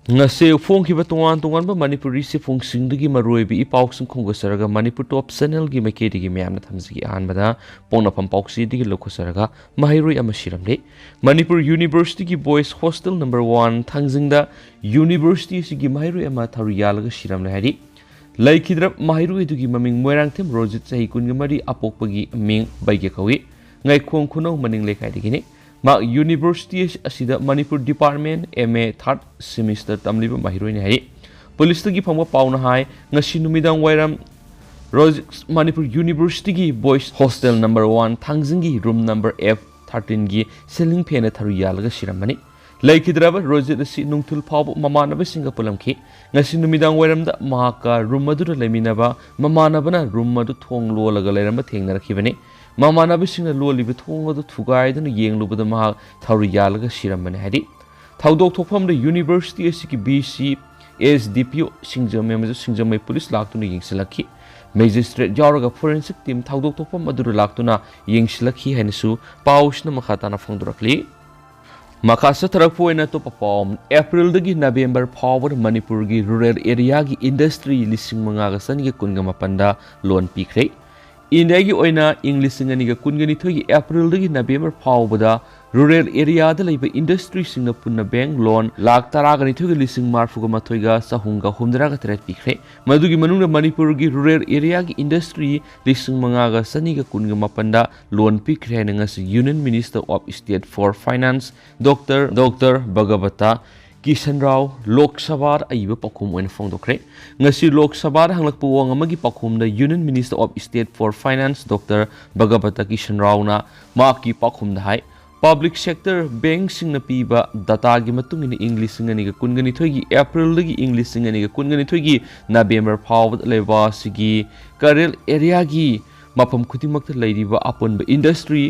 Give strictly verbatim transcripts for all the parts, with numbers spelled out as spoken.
ꯉꯁꯤ ꯐꯣꯡꯈꯤꯕ ꯇꯣꯉꯥꯟ ꯇꯣꯉꯥꯟꯕ ꯃꯅꯤꯄꯨꯔꯤ ꯆꯦꯐꯣꯡꯁꯤꯡꯗꯒꯤ ꯃꯔꯨꯑꯣꯏꯕ ꯏ ꯄꯥꯎꯁꯤꯡ ꯈꯣꯝꯒꯠꯆꯔꯒ ꯃꯅꯤꯄꯨꯔ ꯇꯣꯞ ꯆꯦꯅꯦꯜꯒꯤ ꯃꯥꯏꯀꯩꯗꯒꯤ ꯃꯌꯥꯝꯅ ꯊꯝꯖꯒꯦ꯫ ꯑꯍꯥꯟꯕꯗ ꯄꯣꯛꯅꯐꯝ ꯄꯥꯎꯆꯦꯗꯒꯤ ꯂꯧꯈꯠꯆꯔꯒ ꯃꯍꯩꯔꯣꯏ ꯑꯃ ꯁꯤꯔꯝꯂꯦ꯫ ꯃꯅꯤꯄꯨꯔ ꯌꯨꯅꯤꯚꯔꯁꯤꯇꯤꯒꯤ ꯕꯣꯏꯁ ꯍꯣꯁꯇꯦꯜ ꯅꯝꯕꯔ ꯋꯥꯟ ꯊꯥꯡꯖꯤꯡꯗ ꯌꯨꯅꯤꯚꯔꯁꯤꯇꯤ ꯑꯁꯤꯒꯤ ꯃꯍꯩꯔꯣꯏ ꯑꯃ ꯊꯧꯔꯤ ꯌꯥꯜꯂꯒ ꯁꯤꯔꯝꯂꯦ ꯍꯥꯏꯔꯤ꯫ ꯂꯩꯈꯤꯗ꯭ꯔꯕ ꯃꯍꯩꯔꯣꯏ ꯑꯗꯨꯒꯤ ꯃꯃꯤꯡ ꯃꯣꯏꯔꯥꯡꯊꯦꯝ ꯔꯣꯖꯤꯠ, ꯆꯍꯤ ꯀꯨꯟꯒ ꯃꯔꯤ, ꯑꯄꯣꯛꯄꯒꯤ ꯃꯤꯡ ꯕꯩꯒꯦ ꯀꯧꯏ꯫ ꯉꯥꯏꯈꯣꯡ ꯈꯨꯅꯧ ꯃꯅꯤꯡ ꯂꯩꯀꯥꯏꯗꯒꯤꯅꯤ꯫ ꯃꯍꯥꯛ ꯌꯨꯅꯤꯚꯔꯁꯤꯇꯤ ꯑꯁꯤꯗ Manipur department M A third semester ꯇꯝꯂꯤꯕ ꯃꯍꯩꯔꯣꯏꯅꯤ ꯍꯥꯏꯔꯤ꯫ ꯄꯨꯂꯤꯁꯇꯒꯤ ꯐꯪꯕ ꯄꯥꯎꯅ ꯍꯥꯏ, ꯉꯁꯤ ꯅꯨꯃꯤꯗꯥꯡ ꯋꯥꯏꯔꯝ ꯔꯣꯖꯤꯠ ꯃꯅꯤꯄꯨꯔ ꯌꯨꯅꯤꯚꯔꯁꯤꯇꯤꯒꯤ ꯕꯣꯏꯁ ꯍꯣꯁꯇꯦꯜ ꯅꯝꯕꯔ ꯋꯥꯟ ꯊꯥꯡꯖꯤꯡꯒꯤ ꯔꯨꯝ ꯅꯝꯕꯔ ꯑꯦꯐ ꯊꯥꯔꯇꯤꯟꯒꯤ ꯁꯤꯂꯤꯡ ꯐꯦꯟꯅ ꯊꯧꯔꯤ ꯌꯥꯜꯂꯒ ꯁꯤꯔꯝꯕꯅꯤ꯫ ꯂꯩꯈꯤꯗ꯭ꯔꯕ ꯔꯣꯖꯤꯠ ꯑꯁꯤ ꯅꯨꯡꯊꯤꯜ ꯐꯥꯎꯕ ꯃꯃꯥꯟꯅꯕꯁꯤꯡꯒ ꯄꯨꯜꯂꯝꯈꯤ꯫ ꯉꯁꯤ ꯅꯨꯃꯤꯗꯥꯡ ꯋꯥꯏꯔꯝꯗ ꯃꯍꯥꯛꯀ ꯔꯨꯝ ꯑꯗꯨꯗ ꯂꯩꯃꯤꯟꯅꯕ ꯃꯃꯥꯟꯅꯕꯅ ꯔꯨꯝ ꯑꯗꯨ ꯊꯣꯡ ꯂꯣꯜꯂꯒ ꯂꯩꯔꯝꯕ ꯊꯦꯡꯅꯔꯛꯈꯤꯕꯅꯤ꯫ ꯃꯃꯥꯟꯅꯕꯁꯤꯡꯅ ꯂꯣꯜꯂꯤꯕ ꯊꯣꯡ ꯑꯗꯨ ꯊꯨꯒꯥꯏꯗꯨꯅ ꯌꯦꯡꯂꯨꯕꯗ ꯃꯍꯥꯛ ꯊꯧꯔꯤ ꯌꯥꯜꯂꯒ ꯁꯤꯔꯝꯕꯅꯤ ꯍꯥꯏꯔꯤ꯫ ꯊꯧꯗꯣꯛ ꯊꯣꯛꯐꯝꯗ ꯌꯨꯅꯤꯚꯔꯁꯤꯇꯤ ꯑꯁꯤꯒꯤ ꯕꯤ ꯁꯤ, ꯑꯦꯁ ꯗꯤ ꯄꯤ ꯑꯣ, ꯁꯤꯡꯖꯃꯩ ꯑꯃꯁꯨꯡ ꯁꯤꯡꯖꯃꯩ ꯄꯨꯂꯤꯁ ꯂꯥꯛꯇꯨꯅ ꯌꯦꯡꯁꯤꯜꯂꯛꯈꯤ꯫ ꯃꯦꯖꯤꯁꯇ꯭ꯔꯦꯠ ꯌꯥꯎꯔꯒ ꯐꯣꯔꯦꯟꯁꯤꯛ ꯇꯤꯝ ꯊꯧꯗꯣꯛ ꯊꯣꯛꯐꯝ ꯑꯗꯨꯗ ꯂꯥꯛꯇꯨꯅ ꯌꯦꯡꯁꯤꯜꯂꯛꯈꯤ ꯍꯥꯏꯅꯁꯨ ꯄꯥꯎꯁꯤꯅ ꯃꯈꯥ ꯇꯥꯅ ꯐꯣꯡꯗꯣꯔꯛꯂꯤ꯫ ꯃꯈꯥ ꯆꯠꯊꯔꯛꯄ ꯑꯣꯏꯅ ꯑꯇꯣꯞꯄ ꯄꯥꯎ ꯑꯃ, ꯑꯦꯄ꯭ꯔꯤꯜꯗꯒꯤ ꯅꯕꯦꯝꯕꯔ ꯐꯥꯎꯕꯗ ꯃꯅꯤꯄꯨꯔꯒꯤ ꯔꯨꯔꯦꯜ ꯑꯦꯔꯤꯌꯥꯒꯤ ꯏꯟꯗꯁꯇ꯭ꯔꯤ ꯂꯤꯁꯤꯡ ꯃꯉꯥꯒ ꯆꯅꯤꯒ ꯀꯨꯟꯒ ꯃꯥꯄꯟꯗ ꯂꯣꯟ ꯄꯤꯈ꯭ꯔꯦ꯫ ꯏꯟꯗꯤꯌꯥꯒꯤ ꯑꯣꯏꯅ ꯏꯪ ꯂꯤꯁꯤꯡ ꯑꯅꯤꯒ ꯀꯨꯟꯒ ꯅꯤꯊꯣꯏꯒꯤ ꯑꯦꯄ꯭ꯔꯤꯜꯗꯒꯤ ꯅꯕꯦꯝꯕꯔ ꯐꯥꯎꯕꯗ ꯔꯨꯔꯦꯜ ꯑꯦꯔꯤꯌꯥꯗ ꯂꯩꯕ ꯏꯟꯗꯁꯇ꯭ꯔꯤꯁꯤꯡꯅ ꯄꯨꯟꯅ ꯕꯦꯡꯛ ꯂꯣꯟ ꯂꯥꯈ ꯇꯔꯥꯒ ꯅꯤꯊꯣꯏꯒ ꯂꯤꯁꯤꯡ ꯃꯔꯤꯐꯨꯒ ꯃꯥꯊꯣꯏꯒ ꯆꯍꯨꯝꯒ ꯍꯨꯝꯗ꯭ꯔꯥꯒ ꯇꯔꯦꯠ ꯄꯤꯈ꯭ꯔꯦ꯫ ꯃꯗꯨꯒꯤ ꯃꯅꯨꯡꯗ ꯃꯅꯤꯄꯨꯔꯒꯤ ꯔꯨꯔꯦꯜ ꯑꯦꯔꯤꯌꯥꯒꯤ ꯏꯟꯗꯁꯇ꯭ꯔꯤ ꯂꯤꯁꯤꯡ ꯃꯉꯥꯒ ꯆꯅꯤꯒ ꯀꯨꯟꯒ ꯃꯥꯄꯟꯗ ꯂꯣꯟ ꯄꯤꯈ꯭ꯔꯦ ꯍꯥꯏꯅ ꯉꯁꯤ Union Minister of State for Finance Doctor, Doctor ꯚꯒꯕꯇ Kisan Rao ꯂꯣꯛ ꯁꯚꯥꯗ ꯑꯏꯕ ꯄꯥꯎꯈꯨꯝ ꯑꯣꯏꯅ ꯐꯣꯡꯗꯣꯛꯈ꯭ꯔꯦ꯫ ꯉꯁꯤ ꯂꯣꯛ ꯁꯚꯥꯗ ꯍꯪꯂꯛꯄ ꯋꯥꯍꯪ ꯑꯃꯒꯤ ꯄꯥꯎꯈꯨꯝꯗ Union Minister of State for Finance Doctor ꯚꯒꯕꯇ Kisan ꯔꯥꯎꯅ ꯃꯍꯥꯛꯀꯤ ꯄꯥꯎꯈꯨꯝꯗ ꯍꯥꯏ, ꯄꯕ꯭ꯂꯤꯛ ꯁꯦꯛꯇꯔ ꯕꯦꯡꯛꯁꯤꯡꯅ ꯄꯤꯕ ꯗꯇꯥꯒꯤ ꯃꯇꯨꯡ ꯏꯟꯅ ꯏꯪ ꯂꯤꯁꯤꯡ ꯑꯅꯤꯒ ꯀꯨꯟꯒ ꯅꯤꯊꯣꯏꯒꯤ ꯑꯦꯄ꯭ꯔꯤꯜꯗꯒꯤ ꯏꯪ ꯂꯤꯁꯤꯡ ꯑꯅꯤꯒ ꯀꯨꯟꯒ ꯅꯤꯊꯣꯏꯒꯤ ꯅꯕꯦꯝꯕꯔ ꯐꯥꯎꯕꯗ ꯂꯩꯕꯥꯛ ꯑꯁꯤꯒꯤ ꯀꯔꯦꯜ ꯑꯦꯔꯤꯌꯥꯒꯤ ꯃꯐꯝ ꯈꯨꯗꯤꯡꯃꯛꯇ ꯂꯩꯔꯤꯕ ꯑꯄꯨꯟꯕ ꯏꯟꯗꯁꯇ꯭ꯔꯤ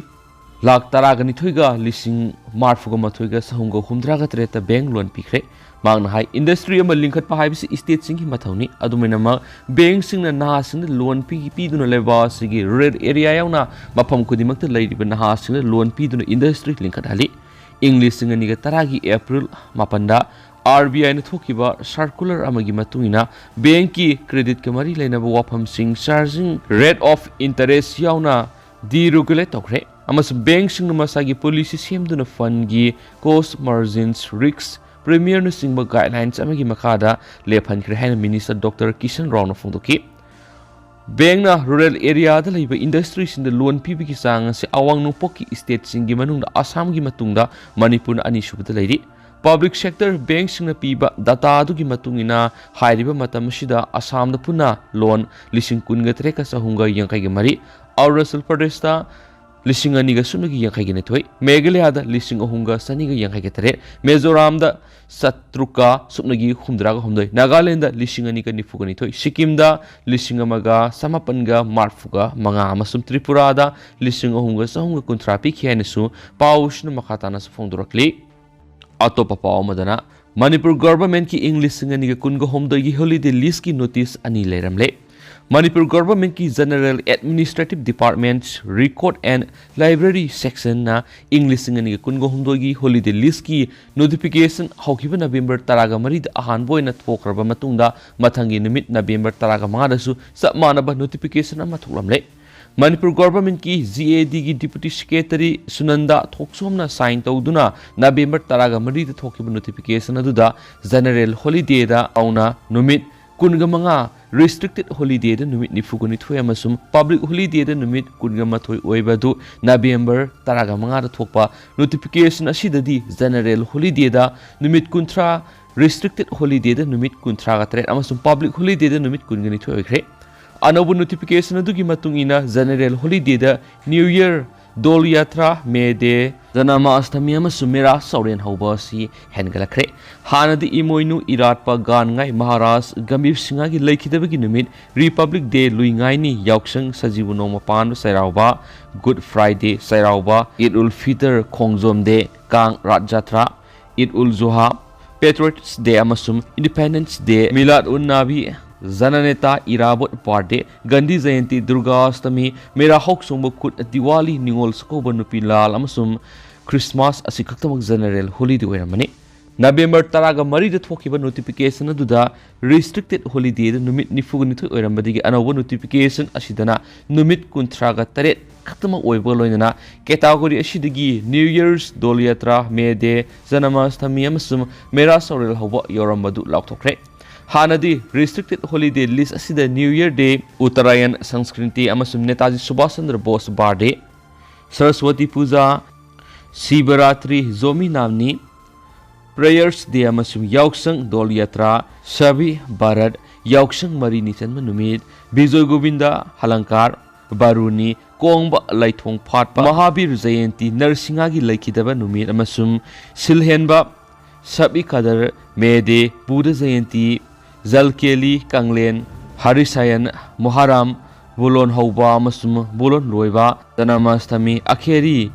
ꯂꯥꯈ ꯇꯔꯥꯒ ꯅꯤꯊꯣꯏꯒ ꯂꯤꯁꯤꯡ ꯃꯔꯤꯐꯨꯒ ꯃꯥꯊꯣꯏꯒ ꯆꯍꯨꯝꯒ ꯍꯨꯝꯗ꯭ꯔꯥꯒ ꯇꯔꯦꯠꯇ ꯕꯦꯡꯛ ꯂꯣꯟ ꯄꯤꯈ꯭ꯔꯦ꯫ ꯃꯍꯥꯛꯅ ꯍꯥꯏ, ꯏꯟꯗꯁꯇ꯭ꯔꯤ ꯑꯃ ꯂꯤꯡꯈꯠꯄ ꯍꯥꯏꯕꯁꯤ ꯏꯁꯇꯦꯠꯁꯤꯡꯒꯤ ꯃꯊꯧꯅꯤ꯫ ꯑꯗꯨꯃꯥꯏꯅꯃꯛ ꯕꯦꯡꯛꯁꯤꯡꯅ ꯅꯍꯥꯁꯤꯡꯗ ꯂꯣꯟ ꯄꯤ-, ꯄꯤꯗꯨꯅ ꯂꯩꯕꯥꯛ ꯑꯁꯤꯒꯤ ꯔꯨꯔꯦꯜ ꯑꯦꯔꯤꯌꯥ ꯌꯥꯎꯅ ꯃꯐꯝ ꯈꯨꯗꯤꯡꯃꯛꯇ ꯂꯩꯔꯤꯕ ꯅꯍꯥꯁꯤꯡꯗ ꯂꯣꯟ ꯄꯤꯗꯨꯅ ꯏꯟꯗꯁꯇ꯭ꯔꯤ ꯂꯤꯡꯈꯠꯍꯜꯂꯤ꯫ ꯏꯪ ꯂꯤꯁꯤꯡ ꯑꯅꯤꯒ ꯇꯔꯥꯒꯤ ꯑꯦꯄ꯭ꯔꯤꯜ ꯃꯥꯄꯟꯗ RBIꯅ ꯊꯣꯛꯈꯤꯕ circular ꯑꯃꯒꯤ ꯃꯇꯨꯡ ꯏꯟꯅ, bankꯀꯤ creditꯀ ꯃꯔꯤ ꯂꯩꯅꯕ ꯋꯥꯐꯝꯁꯤꯡ, charging rate of interest ꯌꯥꯎꯅ, deregulate ꯇꯧꯈ꯭ꯔꯦ, ꯑꯃꯁꯨꯡ bankꯁꯤꯡꯅ ꯃꯁꯥꯒꯤ policy ꯁꯦꯝꯗꯨꯅ fundꯒꯤ cost, margins, risk, premiumꯅꯆꯤꯡꯕ guidelines ꯑꯃꯒꯤ ꯃꯈꯥꯗ ꯂꯦꯞꯍꯟꯈ꯭ꯔꯦ ꯍꯥꯏꯅ Minister Doctor ꯀꯤꯁꯟ ꯔꯥꯎꯅ ꯐꯣꯡꯗꯣꯛꯈꯤ꯫ Bankꯅ rural areaꯗ ꯂꯩꯕ industryꯁꯤꯡꯗ loan ꯄꯤꯕꯒꯤ ꯆꯥꯡ ꯑꯁꯤ ꯑꯋꯥꯡ ꯅꯣꯡꯄꯣꯛꯀꯤ stateꯁꯤꯡꯒꯤ ꯃꯅꯨꯡꯗ ꯑꯁꯥꯝꯒꯤ ꯃꯇꯨꯡꯗ ꯃꯅꯤꯄꯨꯔꯅ ꯑꯅꯤꯁꯨꯕꯗ ꯂꯩꯔꯤ꯫ Public sector bankꯁꯤꯡꯅ ꯄꯤꯕ data ꯑꯗꯨꯒꯤ ꯃꯇꯨꯡ ꯏꯟꯅ, ꯍꯥꯏꯔꯤꯕ ꯃꯇꯝ ꯑꯁꯤꯗ ꯑꯁꯥꯝꯗ ꯄꯨꯟꯅ loan ꯂꯤꯁꯤꯡ ꯀꯨꯟꯒ ꯇꯔꯦꯠꯀ ꯆꯍꯨꯝꯒ ꯌꯥꯡꯈꯩꯒ ꯃꯔꯤ, ꯑꯔꯨꯅꯥꯆꯜ ꯄ꯭ꯔꯗꯦꯁꯇ ꯂꯤꯁꯤꯡ ꯑꯅꯤꯒ ꯁꯨꯞꯅꯒꯤ ꯌꯥꯡꯈꯩꯒ ꯅꯤꯊꯣꯏ, ꯃꯦꯘꯥꯂꯌꯥꯗ ꯂꯤꯁꯤꯡ ꯑꯍꯨꯝꯒ ꯆꯅꯤꯒ ꯌꯥꯡꯈꯩꯒ ꯇꯔꯦꯠ, ꯃꯤꯖꯣꯔꯥꯝꯗ ꯆꯥꯇ꯭ꯔꯨꯛꯀ ꯁꯨꯞꯅꯒꯤ ꯍꯨꯝꯗ꯭ꯔꯥꯒ ꯍꯨꯝꯗꯣꯏ, ꯅꯥꯒꯥꯂꯦꯟꯗ ꯂꯤꯁꯤꯡ ꯑꯅꯤꯒ ꯅꯤꯐꯨꯒ ꯅꯤꯊꯣꯏ, ꯁꯤꯛꯀꯤꯝꯗ ꯂꯤꯁꯤꯡ ꯑꯃꯒ ꯆꯃꯥꯄꯟꯒ ꯃꯔꯐꯨꯒ ꯃꯉꯥ ꯑꯃꯁꯨꯡ ꯇ꯭ꯔꯤꯄꯨꯔꯥꯗ ꯂꯤꯁꯤꯡ ꯑꯍꯨꯝꯒ ꯆꯍꯨꯝꯒ ꯀꯨꯟꯊ꯭ꯔꯥ ꯄꯤꯈꯤ ꯍꯥꯏꯅꯁꯨ ꯄꯥꯎꯁꯤꯅ ꯃꯈꯥ ꯇꯥꯅꯁꯨ ꯐꯣꯡꯗꯣꯔꯛꯂꯤ꯫ ꯑꯇꯣꯞꯄ ꯄꯥꯎ ꯑꯃꯗꯅ, ꯃꯅꯤꯄꯨꯔ governmentꯀꯤ ꯏꯪ ꯂꯤꯁꯤꯡ ꯑꯅꯤꯒ ꯀꯨꯟꯒ ꯍꯨꯝꯗꯣꯏꯒꯤ holiday listꯀꯤ notice ꯑꯅꯤ ꯂꯩꯔꯝꯂꯦ꯫ Manipur governmentꯀꯤ General Administrative Department Record and Library Sectionꯅ ꯏꯪ ꯂꯤꯁꯤꯡ ꯑꯅꯤꯒ ꯀꯨꯟꯒ ꯍꯨꯝꯗꯣꯏꯒꯤ holiday listꯀꯤ notification ꯍꯧꯈꯤꯕ ꯅꯕꯦꯝꯕꯔ ꯇꯔꯥꯒ ꯃꯔꯤꯗ ꯑꯍꯥꯟꯕ ꯑꯣꯏꯅ ꯊꯣꯛꯈ꯭ꯔꯕ ꯃꯇꯨꯡꯗ, ꯃꯊꯪꯒꯤ ꯅꯨꯃꯤꯠ ꯅꯕꯦꯝꯕꯔ ꯇꯔꯥꯒ ꯃꯉꯥꯗꯁꯨ ꯆꯞ ꯃꯥꯟꯅꯕ notification ꯑꯃ ꯊꯣꯛꯂꯝꯂꯦ꯫ ꯃꯅꯤꯄꯨꯔ governmentꯀꯤ GADꯒꯤ Deputy Secretary ꯁꯨꯅꯟꯗ ꯊꯣꯛꯆꯣꯝꯅ sign ꯇꯧꯗꯨꯅ ꯅꯕꯦꯝꯕꯔ ꯇꯔꯥꯒ ꯃꯔꯤꯗ ꯊꯣꯛꯈꯤꯕ notification ꯑꯗꯨꯗ general holidayꯗ ꯍꯧꯅ ꯅꯨꯃꯤꯠ ꯀꯨꯟꯒ ꯃꯉꯥ, restricted holidayꯗ ꯅꯨꯃꯤꯠ ꯅꯤꯐꯨꯒ ꯅꯤꯊꯣꯏ ꯑꯃꯁꯨꯡ public holidayꯗ ꯅꯨꯃꯤꯠ ꯀꯨꯟꯒ ꯃꯥꯊꯣꯏ ꯑꯣꯏꯕ ꯑꯗꯨ ꯅꯕꯦꯝꯕꯔ ꯇꯔꯥꯒ ꯃꯉꯥꯗ ꯊꯣꯛꯄ notification ꯑꯁꯤꯗꯗꯤ general holidayꯗ ꯅꯨꯃꯤꯠ ꯀꯨꯟꯊ꯭ꯔꯥ, restricted holidayꯗ ꯅꯨꯃꯤꯠ ꯀꯨꯟꯊ꯭ꯔꯥꯒ ꯇꯔꯦꯠ ꯑꯃꯁꯨꯡ public holidayꯗ ꯅꯨꯃꯤꯠ ꯀꯨꯟꯒ ꯅꯤꯊꯣꯏ ꯑꯣꯏꯈ꯭ꯔꯦ꯫ ꯑꯅꯧꯕ notification ꯑꯗꯨꯒꯤ ꯃꯇꯨꯡ ꯏꯟꯅ, general holidayꯗ New Year, ꯗꯣꯜ ꯌꯥꯇ꯭ꯔꯥ, ꯃꯦ ꯗꯦ, ꯖꯅꯃꯥꯁꯇꯃꯤ ꯑꯃꯁꯨꯡ ꯃꯦꯔꯥ ꯆꯥꯎꯔꯦꯟ ꯍꯧꯕ ꯑꯁꯤ ꯍꯦꯟꯒꯠꯂꯛꯈ꯭ꯔꯦ꯫ ꯍꯥꯟꯅꯗꯤ ꯏꯃꯣꯏꯅꯨ, ꯏꯔꯥꯠꯄ, ꯒꯥꯟꯉꯥꯏ, ꯃꯍꯥꯔꯥꯖ ꯒꯝꯚꯤꯔ ꯁꯤꯡꯍꯒꯤ ꯂꯩꯈꯤꯗꯕꯒꯤ ꯅꯨꯃꯤꯠ, Republic Day, ꯂꯨꯏꯉꯥꯏꯅꯤ, ꯌꯥꯎꯁꯪ, ꯁꯖꯤꯕꯨ ꯅꯣꯡꯃ ꯄꯥꯟꯕ ꯆꯩꯔꯥꯎꯕ, Good Friday, ꯆꯩꯔꯥꯎꯕ, Eid ul Fitr, ꯈꯣꯡꯖꯣꯝ Day, ꯀꯥꯡ, ꯔꯥꯠ ꯖꯇ꯭ꯔꯥ, Eid ul Zuha, Patriots Day ꯑꯃꯁꯨꯡ Independence Day, Milad un Nabi, Jananeta, Irabot Birthday, Gandhi Jayanti, Durga Ashtami, ꯃꯦꯔꯥ ꯍꯧꯆꯣꯡꯕ ꯀꯨꯠ, ꯗꯤꯋꯥꯂꯤ, ꯅꯤꯉꯣꯜ ꯆꯥꯛꯀꯧꯕ, ꯅꯨꯄꯤ ꯂꯥꯜ ꯑꯃꯁꯨꯡ ꯈ꯭ꯔꯤꯁꯃꯥꯁ ꯑꯁꯤ ꯈꯛꯇꯃꯛ ꯖꯦꯅꯔꯦꯜ ꯍꯣꯂꯤꯗꯦ ꯑꯣꯏꯔꯝꯕꯅꯤ꯫ ꯅꯕꯦꯝꯕꯔ ꯇꯔꯥꯒ ꯃꯔꯤꯗ ꯊꯣꯛꯈꯤꯕ ꯅꯣꯇꯤꯐꯤꯀꯦꯁꯟ ꯑꯗꯨꯗ ꯔꯤꯁꯇ꯭ꯔꯤꯛꯇꯦꯗ ꯍꯣꯂꯤꯗꯦꯗ ꯅꯨꯃꯤꯠ ꯅꯤꯐꯨꯒ ꯅꯤꯊꯣꯏ ꯑꯣꯏꯔꯝꯕꯗꯒꯤ ꯑꯅꯧꯕ ꯅꯣꯇꯤꯐꯤꯀꯦꯁꯟ ꯑꯁꯤꯗꯅ ꯅꯨꯃꯤꯠ ꯀꯨꯟꯊ꯭ꯔꯥꯒ ꯇꯔꯦꯠ ꯈꯛꯇꯃꯛ ꯑꯣꯏꯕꯒ ꯂꯣꯏꯅꯅ ꯀꯦꯇꯥꯒꯣꯔꯤ ꯑꯁꯤꯗꯒꯤ ꯅ꯭ꯌꯨ ꯌꯔꯁ, ꯗꯣꯜ ꯌꯥꯇ꯭ꯔꯥ, ꯃꯦ ꯗꯦ, ꯖꯅꯃꯥꯁꯇꯃꯤ ꯑꯃꯁꯨꯡ ꯃꯦꯔꯥ ꯁꯧꯔꯦꯜ ꯍꯧꯕ ꯌꯥꯎꯔꯝꯕꯗꯨ ꯂꯥꯎꯊꯣꯛꯈ꯭ꯔꯦ꯫ ꯍꯥꯟꯅꯗꯤ ꯔꯤꯁꯇ꯭ꯔꯤꯛꯇꯦꯗ ꯍꯣꯂꯤꯗꯦ ꯂꯤꯁ ꯑꯁꯤꯗ ꯅ꯭ꯌꯨ ꯌꯔ ꯗꯦ, ꯎꯠꯇꯔꯥꯌꯟ, ꯁꯪꯁꯀ꯭ꯔꯤꯟꯇꯤ ꯑꯃꯁꯨꯡ ꯅꯦꯇꯥꯖꯤ ꯁꯨꯚꯥꯁ ꯆꯟꯗ꯭ꯔ ꯕꯣꯁ ꯕꯥꯔꯗꯦ, ꯁꯔꯁꯋꯇꯤ ꯄꯨꯖꯥ, ꯁꯤꯕꯔꯥꯇ꯭ꯔꯤ, ꯖꯣꯃꯤ ꯅꯥꯝꯅꯤ, ꯄ꯭ꯔꯦꯌꯔꯁ ꯗꯦ ꯑꯃꯁꯨꯡ ꯌꯥꯎꯁꯪ, ꯗꯣꯜ ꯌꯥꯇ꯭ꯔꯥ, ꯁꯕꯤ ꯚꯥꯔꯠ, ꯌꯥꯎꯁꯪ ꯃꯔꯤꯅꯤ ꯆꯟꯕ ꯅꯨꯃꯤꯠ, ꯕꯤꯖꯣꯏ ꯒꯣꯕꯤꯟꯗ ꯍꯂꯪꯀꯥꯔ, ꯕꯥꯔꯨꯅꯤ, ꯀꯣꯡꯕ ꯂꯩꯊꯣꯡ ꯐꯥꯠꯄ, ꯃꯍꯥꯕꯤꯔ ꯖꯌꯦꯟꯇꯤ, ꯅꯔꯁꯤꯡꯍꯒꯤ ꯂꯩꯈꯤꯗꯕ ꯅꯨꯃꯤꯠ ꯑꯃꯁꯨꯡ ꯁꯤꯜꯍꯦꯟꯕ, ꯁꯕ ꯏ ꯀꯗꯔ, ꯃꯦ ꯗꯦ, ꯕꯨꯙ ꯖꯌꯦꯟꯇꯤ, ꯖꯜꯀꯦꯂꯤ, ꯀꯪꯂꯦꯟ, ꯍꯔꯤꯁꯥꯌꯟ, ꯃꯣꯍꯥꯔꯥꯝ, ꯕꯨꯂꯣꯟ ꯍꯧꯕ ꯑꯃꯁꯨꯡ ꯕꯨꯂꯣꯟ ꯂꯣꯏꯕ, ꯖꯅꯃꯥꯁꯇꯃꯤ, ꯑꯈꯦꯔꯤ,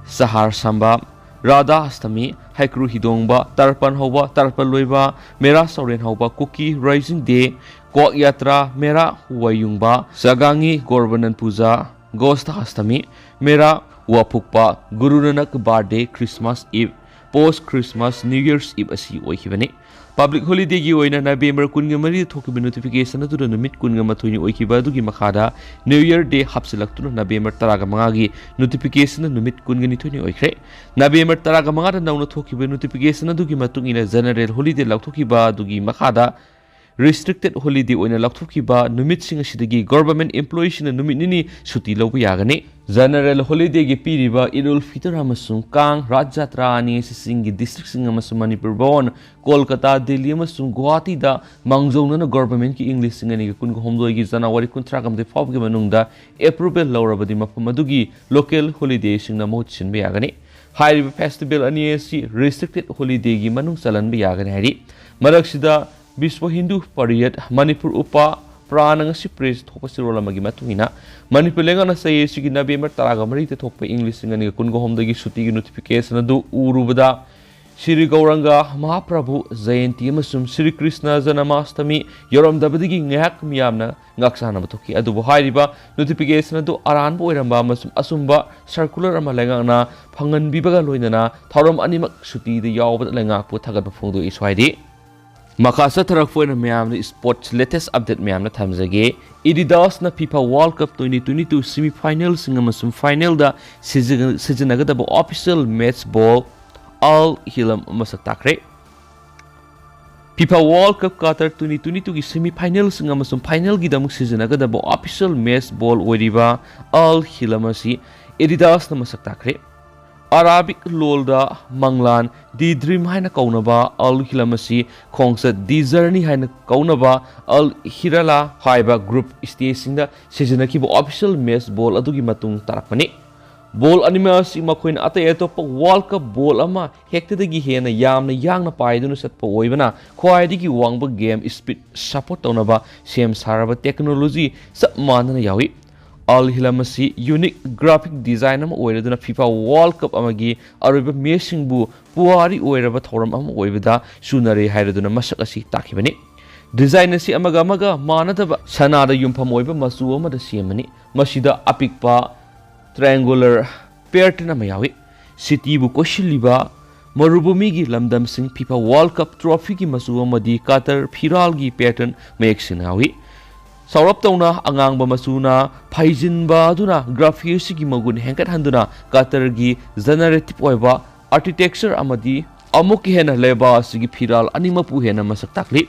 ꯁꯍꯥꯔ ꯁꯝꯕ, ꯔꯥꯙꯥ ꯑꯁꯇꯃꯤ, ꯍꯩꯀ꯭ꯔꯨ ꯍꯤꯗꯣꯡꯕ, ꯇꯔꯄꯟ ꯍꯧꯕ, ꯇꯔꯄꯟ ꯂꯣꯏꯕ, ꯃꯦꯔꯥ ꯆꯥꯎꯔꯦꯟ ꯍꯧꯕ, ꯀꯨꯀꯤ ꯔꯥꯏꯖꯤꯡ ꯗꯦ, ꯀ꯭ꯋꯥꯛ ꯌꯥꯇ꯭ꯔꯥ, ꯃꯦꯔꯥ ꯍꯨꯋꯥꯏꯌꯨꯡꯕ, ꯆꯥꯒꯥꯡꯉꯤ ꯒꯣꯔꯕꯅꯟ ꯄꯨꯖꯥ, ꯒꯣꯁꯇ ꯑꯁꯇꯃꯤ, ꯃꯦꯔꯥ ꯋꯥꯐꯨꯛꯄ, ꯒꯨꯔꯨ ꯅꯅꯛ ꯕꯥꯔꯗꯦ, ꯈ꯭ꯔꯤꯁꯃꯥꯁ ꯏꯚ, ꯄꯣꯁ ꯈ꯭ꯔꯤꯁꯃꯥꯁ ꯅ꯭ꯌꯨ ꯌꯔꯁ ꯏꯚ ꯑꯁꯤ ꯑꯣꯏꯈꯤꯕꯅꯤ꯫ ꯄꯕ꯭ꯂꯤꯛ ꯍꯣꯂꯤꯗꯦꯒꯤ ꯑꯣꯏꯅ ꯅꯕꯦꯝꯕꯔ ꯀꯨꯟꯒ ꯃꯔꯤꯗ ꯊꯣꯛꯈꯤꯕ ꯅꯣꯇꯤꯐꯤꯀꯦꯁꯟ ꯑꯗꯨꯗ ꯅꯨꯃꯤꯠ ꯀꯨꯟꯒ ꯃꯥꯊꯣꯏꯅꯤ ꯑꯣꯏꯈꯤꯕ ꯑꯗꯨꯒꯤ ꯃꯈꯥꯗ ꯅ꯭ꯌꯨ ꯌꯔ ꯗꯦ ꯍꯥꯞꯆꯤꯜꯂꯛꯇꯨꯅ ꯅꯕꯦꯝꯕꯔ ꯇꯔꯥꯒ ꯃꯉꯥꯒꯤ ꯅꯣꯇꯤꯐꯤꯀꯦꯁꯟꯗ ꯅꯨꯃꯤꯠ ꯀꯨꯟꯒ ꯅꯤꯊꯣꯏꯅꯤ ꯑꯣꯏꯈ꯭ꯔꯦ꯫ ꯅꯕꯦꯝꯕꯔ ꯇꯔꯥꯒ ꯃꯉꯥꯗ ꯅꯧꯅ ꯊꯣꯛꯈꯤꯕ ꯅꯣꯇꯤꯐꯤꯀꯦꯁꯟ ꯑꯗꯨꯒꯤ ꯃꯇꯨꯡ ꯏꯟꯅ ꯖꯦꯅꯔꯦꯜ ꯍꯣꯂꯤꯗꯦ ꯂꯥꯎꯊꯣꯛꯈꯤꯕ ꯑꯗꯨꯒꯤ ꯃꯈꯥꯗ ꯔꯤꯁꯇ꯭ꯔꯤꯛꯇꯦꯗ ꯍꯣꯂꯤꯗꯦ ꯑꯣꯏꯅ ꯂꯥꯎꯊꯣꯛꯈꯤꯕ ꯅꯨꯃꯤꯠꯁꯤꯡ ꯑꯁꯤꯗꯒꯤ ꯒꯣꯔꯕꯔꯃꯦꯟꯠ ꯏꯝꯄ꯭ꯂꯣꯌꯤꯁꯤꯡꯅ ꯅꯨꯃꯤꯠ ꯅꯤꯅꯤ ꯁꯨꯇꯤ ꯂꯧꯕ ꯌꯥꯒꯅꯤ꯫ ꯖꯦꯅꯔꯦꯜ ꯍꯣꯂꯤꯗꯦꯒꯤ ꯄꯤꯔꯤꯕ ꯏꯗ ꯎꯜ ꯐꯤꯇꯔ ꯑꯃꯁꯨꯡ ꯀꯥꯡ ꯔꯥꯖ ꯖꯥꯇ꯭ꯔꯥ ꯑꯅꯤ ꯑꯁꯤ ꯆꯤꯡꯒꯤ ꯗꯤꯁꯇ꯭ꯔꯤꯛꯁꯤꯡ ꯑꯃꯁꯨꯡ ꯃꯅꯤꯄꯨꯔ ꯚꯋꯟ, ꯀꯣꯜꯀꯇꯥ, ꯗꯤꯜꯂꯤ ꯑꯃꯁꯨꯡ ꯒꯨꯋꯥꯍꯥꯇꯤꯗ ꯃꯥꯡꯖꯧꯅꯅ ꯒꯣꯔꯕꯔꯃꯦꯟꯠꯀꯤ ꯏꯪ ꯂꯤꯁꯤꯡ ꯑꯅꯤꯒ ꯀꯨꯟꯒ ꯍꯨꯝꯗꯣꯏꯒꯤ ꯖꯅꯋꯥꯔꯤ ꯀꯨꯟꯊ꯭ꯔꯥ ꯐꯥꯎꯕꯒꯤ ꯃꯅꯨꯡꯗ ꯑꯦꯄ꯭ꯔꯨꯚꯦꯜ ꯂꯧꯔꯕꯗꯤ ꯃꯐꯝ ꯑꯗꯨꯒꯤ ꯂꯣꯀꯦꯜ ꯍꯣꯂꯤꯗꯦꯁꯤꯡꯅ ꯃꯍꯨꯠ ꯁꯤꯟꯕ ꯌꯥꯒꯅꯤ꯫ ꯍꯥꯏꯔꯤꯕ ꯐꯦꯁꯇꯤꯚꯦꯜ ꯑꯅꯤ ꯑꯁꯤ ꯔꯤꯁꯇ꯭ꯔꯤꯛꯇꯦꯗ ꯍꯣꯂꯤꯗꯦꯒꯤ ꯃꯅꯨꯡ ꯆꯜꯍꯟꯕ ꯌꯥꯒꯅꯤ ꯍꯥꯏꯔꯤ꯫ ꯃꯔꯛꯁꯤꯗ ꯕꯤꯁ꯭ꯋ ꯍꯤꯟꯗꯨ ꯄꯔꯤꯌꯠ ꯃꯅꯤꯄꯨꯔ ꯎꯄꯥ ꯄ꯭ꯔꯥꯅ ꯉꯁꯤ ꯄ꯭ꯔꯦꯁ ꯊꯣꯛꯄ ꯆꯦꯔꯣꯜ ꯑꯃꯒꯤ ꯃꯇꯨꯡ ꯏꯟꯅ ꯃꯅꯤꯄꯨꯔ ꯂꯩꯉꯥꯛꯅ ꯆꯍꯤ ꯑꯁꯤꯒꯤ ꯅꯕꯦꯝꯕꯔ ꯇꯔꯥꯒ ꯃꯔꯤꯗ ꯊꯣꯛꯄ ꯏꯪ ꯂꯤꯁꯤꯡ ꯑꯅꯤꯒ ꯀꯨꯟꯒ ꯍꯨꯝꯗꯣꯏꯒꯤ ꯁꯨꯇꯤꯒꯤ ꯅꯣꯇꯤꯐꯤꯀꯦꯁꯟ ꯑꯗꯨ ꯎꯔꯨꯕꯗ ꯁ꯭ꯔꯤ ꯒꯧꯔꯪꯒ ꯃꯍꯥꯄ꯭ꯔꯚꯨ ꯖꯌꯟꯇꯤ ꯑꯃꯁꯨꯡ ꯁ꯭ꯔꯤ ꯀ꯭ꯔꯤꯁꯅ ꯖꯅꯃꯥꯁꯇꯃꯤ ꯌꯧꯔꯝꯗꯕꯗꯒꯤ ꯉꯥꯏꯍꯥꯛ ꯃꯤꯌꯥꯝꯅ ꯉꯥꯛꯆꯥꯅꯕ ꯊꯣꯛꯈꯤ꯫ ꯑꯗꯨꯕꯨ ꯍꯥꯏꯔꯤꯕ notification ꯑꯗꯨ ꯑꯔꯥꯟꯕ ꯑꯣꯏꯔꯝꯕ ꯑꯃꯁꯨꯡ ꯑꯆꯨꯝꯕ circular ꯑꯃ ꯂꯩꯉꯥꯛꯅ ꯐꯪꯍꯟꯕꯤꯕꯒ ꯂꯣꯏꯅꯅ ꯊꯧꯔꯝ ꯑꯅꯤꯃꯛ ꯁꯨꯇꯤꯗ ꯌꯥꯎꯕꯗ ꯂꯩꯉꯥꯛꯄꯨ ꯊꯥꯒꯠꯄ ꯐꯣꯡꯗꯣꯛꯏ꯫ ꯁ꯭ꯋꯥꯏꯗꯤ ꯃꯈꯥ ꯆꯠꯊꯔꯛꯄ ꯑꯣꯏꯅ ꯃꯌꯥꯝꯅ sports latest update ꯃꯌꯥꯝꯅ ꯊꯝꯖꯒꯦ꯫ Adidasꯅ FIFA World Cup twenty twenty-two semi finalꯁꯤꯡ ꯑꯃꯁꯨꯡ finalꯗ ꯁꯤꯖꯤꯟ-, ꯁꯤꯖꯤꯟꯅꯒꯗꯕ official match ball Al Hilm ꯃꯁꯛ ꯇꯥꯛꯈ꯭ꯔꯦ꯫ FIFA World Cup Qatar twenty twenty-twoꯒꯤ semi finalꯁꯤꯡ ꯑꯃꯁꯨꯡ finalꯒꯤꯗꯃꯛ ꯁꯤꯖꯤꯟꯅꯒꯗꯕ official match ball ꯑꯣꯏꯔꯤꯕ Al Hilm ꯑꯁꯤ Adidasꯅ ꯃꯁꯛ ꯇꯥꯛꯈ꯭ꯔꯦ꯫ ꯑꯔꯥꯕꯤꯛ ꯂꯣꯜꯗ ꯃꯪꯂꯥꯟ, The Dream ꯍꯥꯏꯅ ꯀꯧꯅꯕ Al Hilm ꯑꯁꯤ ꯈꯣꯡꯆꯠ, The Journey ꯍꯥꯏꯅ ꯀꯧꯅꯕ Al Hirala ꯍꯥꯏꯕ group stageꯁꯤꯡꯗ ꯁꯤꯖꯤꯟꯅꯈꯤꯕ official match ball ꯑꯗꯨꯒꯤ ꯃꯇꯨꯡ ꯇꯥꯔꯛꯄꯅꯤ꯫ Ball ꯑꯅꯤꯃꯛ ꯑꯁꯤ ꯃꯈꯣꯏꯅ ꯑꯇꯩ ꯑꯇꯣꯞꯄ World Cup ball ꯑꯃ ꯍꯦꯛꯇꯗꯒꯤ ꯍꯦꯟꯅ ꯌꯥꯝꯅ ꯌꯥꯡꯅ ꯄꯥꯏꯗꯨꯅ ꯆꯠꯄ ꯑꯣꯏꯕꯅ ꯈ꯭ꯋꯥꯏꯗꯒꯤ ꯋꯥꯡꯕ game speed support ꯇꯧꯅꯕ ꯁꯦꯝ ꯁꯥꯔꯕ technology ꯆꯞ ꯃꯥꯟꯅꯅ ꯌꯥꯎꯏ꯫ Al Hilm ꯑꯁꯤ unique graphic design ꯑꯃ ꯑꯣꯏꯔꯗꯨꯅ FIFA World Cup ꯑꯃꯒꯤ ꯑꯔꯣꯏꯕ matchꯁꯤꯡꯕꯨ ꯄꯨꯋꯥꯔꯤ ꯑꯣꯏꯔꯕ ꯊꯧꯔꯝ ꯑꯃ ꯑꯣꯏꯕꯗ ꯆꯨꯅꯔꯦ ꯍꯥꯏꯔꯗꯨꯅ ꯃꯁꯛ ꯑꯁꯤ ꯇꯥꯛꯈꯤꯕꯅꯤ꯫ Design ꯑꯁꯤ ꯑꯃꯒ ꯑꯃꯒ ꯃꯥꯟꯅꯗꯕ ꯁꯅꯥꯗ ꯌꯨꯝꯐꯝ ꯑꯣꯏꯕ ꯃꯆꯨ ꯑꯃꯗ ꯁꯦꯝꯕꯅꯤ꯫ ꯃꯁꯤꯗ ꯑꯄꯤꯛꯄ triangular pattern ꯑꯃ ꯌꯥꯎꯏ꯫ Cityꯕꯨ ꯀꯣꯏꯁꯤꯜꯂꯤꯕ ꯃꯔꯨꯚꯨꯃꯤꯒꯤ ꯂꯝꯗꯝꯁꯤꯡ, FIFA World Cup trophyꯒꯤ ꯃꯆꯨ ꯑꯃꯗꯤ Qatar ꯐꯤꯔꯥꯜꯒꯤ pattern ꯃꯌꯦꯛ ꯁꯦꯡꯅ ꯌꯥꯎꯏ꯫ ꯆꯥꯎꯔꯞ ꯇꯧꯅ ꯑꯉꯥꯡꯕ ꯃꯆꯨꯅ ꯐꯩꯖꯤꯟꯕ ꯑꯗꯨꯅ graphic ꯑꯁꯤꯒꯤ ꯃꯒꯨꯟ ꯍꯦꯟꯒꯠꯍꯟꯗꯨꯅ Qatarꯒꯤ generative ꯑꯣꯏꯕ architecture ꯑꯃꯗꯤ ꯑꯃꯨꯛꯀ ꯍꯦꯟꯅ ꯂꯩꯕꯥꯛ ꯑꯁꯤꯒꯤ ꯐꯤꯔꯥꯜ ꯑꯅꯤꯃꯛꯄꯨ ꯍꯦꯟꯅ ꯃꯁꯛ ꯇꯥꯛꯂꯤ꯫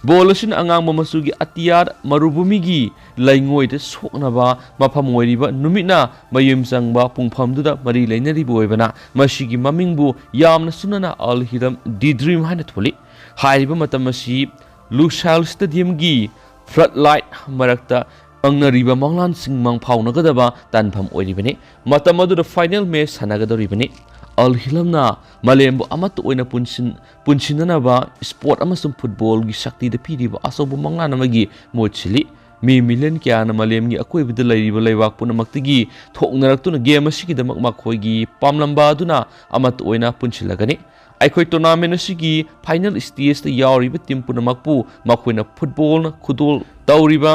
Ball ꯑꯁꯤꯅ ꯑꯉꯥꯡꯕ ꯃꯆꯨꯒꯤ ꯑꯇꯤꯌꯥ ꯃꯔꯨꯚꯨꯃꯤꯒꯤ ꯂꯩꯉꯣꯏꯗ ꯁꯣꯛꯅꯕ ꯃꯐꯝ ꯑꯣꯏꯔꯤꯕ ꯅꯨꯃꯤꯠꯅ ꯃꯌꯨꯝ ꯆꯪꯕ ꯄꯨꯡꯐꯝꯗꯨꯗ ꯃꯔꯤ ꯂꯩꯅꯔꯤꯕ ꯑꯣꯏꯕꯅ ꯃꯁꯤꯒꯤ ꯃꯃꯤꯡꯕꯨ ꯌꯥꯝꯅ ꯆꯨꯝꯅꯅ Al Hilm The Dream ꯍꯥꯏꯅ ꯊꯣꯜꯂꯤ꯫ ꯍꯥꯏꯔꯤꯕ ꯃꯇꯝ ꯑꯁꯤ Lusail Stadiumꯒꯤ floodlight ꯃꯔꯛꯇ ꯐꯪꯅꯔꯤꯕ ꯃꯪꯂꯥꯟꯁꯤꯡ ꯃꯪꯐꯥꯎꯅꯒꯗꯕ ꯇꯥꯟꯐꯝ ꯑꯣꯏꯔꯤꯕꯅꯤ꯫ ꯃꯇꯝ ꯑꯗꯨꯗ final match ꯁꯥꯟꯅꯒꯗꯧꯔꯤꯕꯅꯤ꯫ Al Hilmꯅ ꯃꯥꯂꯦꯝꯕꯨ ꯑꯃꯠꯇ ꯑꯣꯏꯅ ꯄꯨꯟꯁꯤꯟ-, ꯄꯨꯟꯁꯤꯟꯅꯅꯕ sport ꯑꯃꯁꯨꯡ footballꯒꯤ ꯁꯛꯇꯤꯗ ꯄꯤꯔꯤꯕ ꯑꯆꯧꯕ ꯃꯪꯂꯥꯟ ꯑꯃꯒꯤ ꯃꯍꯨꯠ ꯁꯤꯜꯂꯤ꯫ ꯃꯤ million ꯀꯌꯥꯅ ꯃꯥꯂꯦꯝꯒꯤ ꯑꯀꯣꯏꯕꯗ ꯂꯩꯔꯤꯕ ꯂꯩꯕꯥꯛ ꯄꯨꯝꯅꯃꯛꯇꯒꯤ ꯊꯣꯛꯅꯔꯛꯇꯨꯅ game ꯑꯁꯤꯒꯤꯗꯃꯛ ꯃꯈꯣꯏꯒꯤ ꯄꯥꯝꯂꯝꯕ ꯑꯗꯨꯅ ꯑꯃꯠꯇ ꯑꯣꯏꯅ ꯄꯨꯟꯁꯤꯜꯂꯒꯅꯤ꯫ ꯑꯩꯈꯣꯏ tournament ꯑꯁꯤꯒꯤ final stageꯇ ꯌꯥꯎꯔꯤꯕ team ꯄꯨꯝꯅꯃꯛꯄꯨ ꯃꯈꯣꯏꯅ footballꯅ ꯈꯨꯗꯣꯜ ꯇꯧꯔꯤꯕ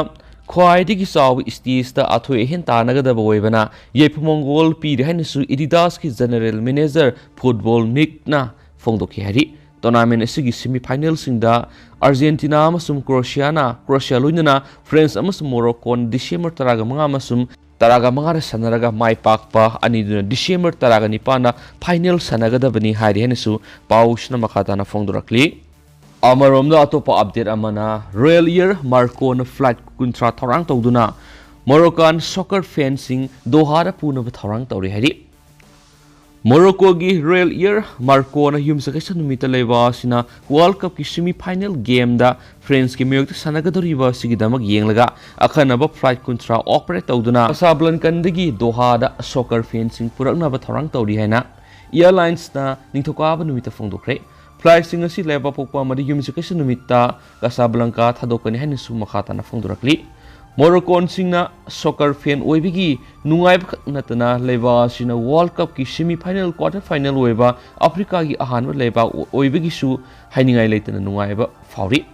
ꯈ꯭ꯋꯥꯏꯗꯒꯤ ꯆꯥꯎꯕ stageꯇ ꯑꯊꯣꯏ ꯑꯍꯦꯟ ꯇꯥꯟꯅꯒꯗꯕ ꯑꯣꯏꯕꯅ ꯌꯥꯏꯐ ꯃꯪꯒꯣꯜ ꯄꯤꯔꯤ ꯍꯥꯏꯅꯁꯨ Adidasꯀꯤ general manager ꯐꯨꯠꯕꯣꯜ ꯃꯤꯛꯅ ꯐꯣꯡꯗꯣꯛꯈꯤ ꯍꯥꯏꯔꯤ꯫ Tournament ꯑꯁꯤꯒꯤ semifinalꯁꯤꯡꯗ Argentina ꯑꯃꯁꯨꯡ Croatiaꯅ, Croatia ꯂꯣꯏꯅꯅ France ꯑꯃꯁꯨꯡ Moroccoꯅ December ꯇꯔꯥꯒ ꯃꯉꯥ ꯑꯃꯁꯨꯡ ꯇꯔꯥꯒ ꯃꯉꯥꯗ ꯁꯥꯟꯅꯔꯒ ꯃꯥꯏ ꯄꯥꯛꯄ ꯑꯅꯤꯗꯨꯅ December ꯇꯔꯥꯒ ꯅꯤꯄꯥꯟꯗ final ꯁꯥꯟꯅꯒꯗꯕꯅꯤ ꯍꯥꯏꯔꯤ ꯍꯥꯏꯅꯁꯨ ꯄꯥꯎꯁꯤꯅ ꯃꯈꯥ ꯇꯥꯅ ꯐꯣꯡꯗꯣꯔꯛꯂꯤ꯫ ꯑꯃꯔꯣꯝꯗ ꯑꯇꯣꯞꯄ update ꯑꯃꯅ Real Air Moroccoꯅ flight ꯀꯨꯟꯊ꯭ꯔꯥ ꯊꯧꯔꯥꯡ ꯇꯧꯗꯨꯅ Moroccan soccer fanꯁꯤꯡ ꯗꯣꯍꯥꯗ ꯄꯨꯅꯕ ꯊꯧꯔꯥꯡ ꯇꯧꯔꯤ ꯍꯥꯏꯔꯤ꯫ Moroccoꯒꯤ Real Air Moroccoꯅ ꯌꯨꯝꯁꯀꯩꯁ ꯅꯨꯃꯤꯠꯇ ꯂꯩꯕ ꯑꯁꯤꯅ World Cupꯀꯤ semifinal gameꯗ Franceꯀꯤ ꯃꯥꯌꯣꯛꯇ ꯁꯥꯟꯅꯒꯗꯧꯔꯤꯕ ꯑꯁꯤꯒꯤꯗꯃꯛ ꯌꯦꯡꯂꯒ ꯑꯈꯟꯅꯕ flight ꯀꯨꯟꯊ꯭ꯔꯥ operate ꯇꯧꯗꯨꯅ Casablancaꯗꯒꯤ ꯗꯣꯍꯥꯗ soccer fanꯁꯤꯡ ꯄꯨꯔꯛꯅꯕ ꯊꯧꯔꯥꯡ ꯇꯧꯔꯤ ꯍꯥꯏꯅ Airlinesꯅ ꯅꯤꯡꯊꯧꯀꯥꯕ ꯅꯨꯃꯤꯠꯇ ꯐꯣꯡꯗꯣꯛꯈ꯭ꯔꯦ꯫ Flightꯁꯤꯡ ꯑꯁꯤ ꯂꯩꯕꯥꯛꯄꯣꯛꯄ ꯑꯃꯗꯤ ꯌꯨꯝꯁꯀꯩꯁ ꯅꯨꯃꯤꯠꯇ Casablanca ꯊꯥꯗꯣꯛꯀꯅꯤ ꯍꯥꯏꯅꯁꯨ ꯃꯈꯥ ꯇꯥꯅ ꯐꯣꯡꯗꯣꯔꯛꯂꯤ꯫ Moroccanꯁꯤꯡꯅ soccer fan ꯑꯣꯏꯕꯒꯤ ꯅꯨꯡꯉꯥꯏꯕꯈꯛ ꯅꯠꯇꯅ ꯂꯩꯕꯥꯛ ꯑꯁꯤꯅ World Cupꯀꯤ semifinal, quarter final ꯑꯣꯏꯕ Africaꯒꯤ ꯑꯍꯥꯟꯕ ꯂꯩꯕꯥꯛ ꯑꯣꯏꯕꯒꯤꯁꯨ ꯍꯥꯏꯅꯤꯡꯉꯥꯏ ꯂꯩꯇꯅ ꯅꯨꯡꯉꯥꯏꯕ ꯐꯥꯎꯔꯤ꯫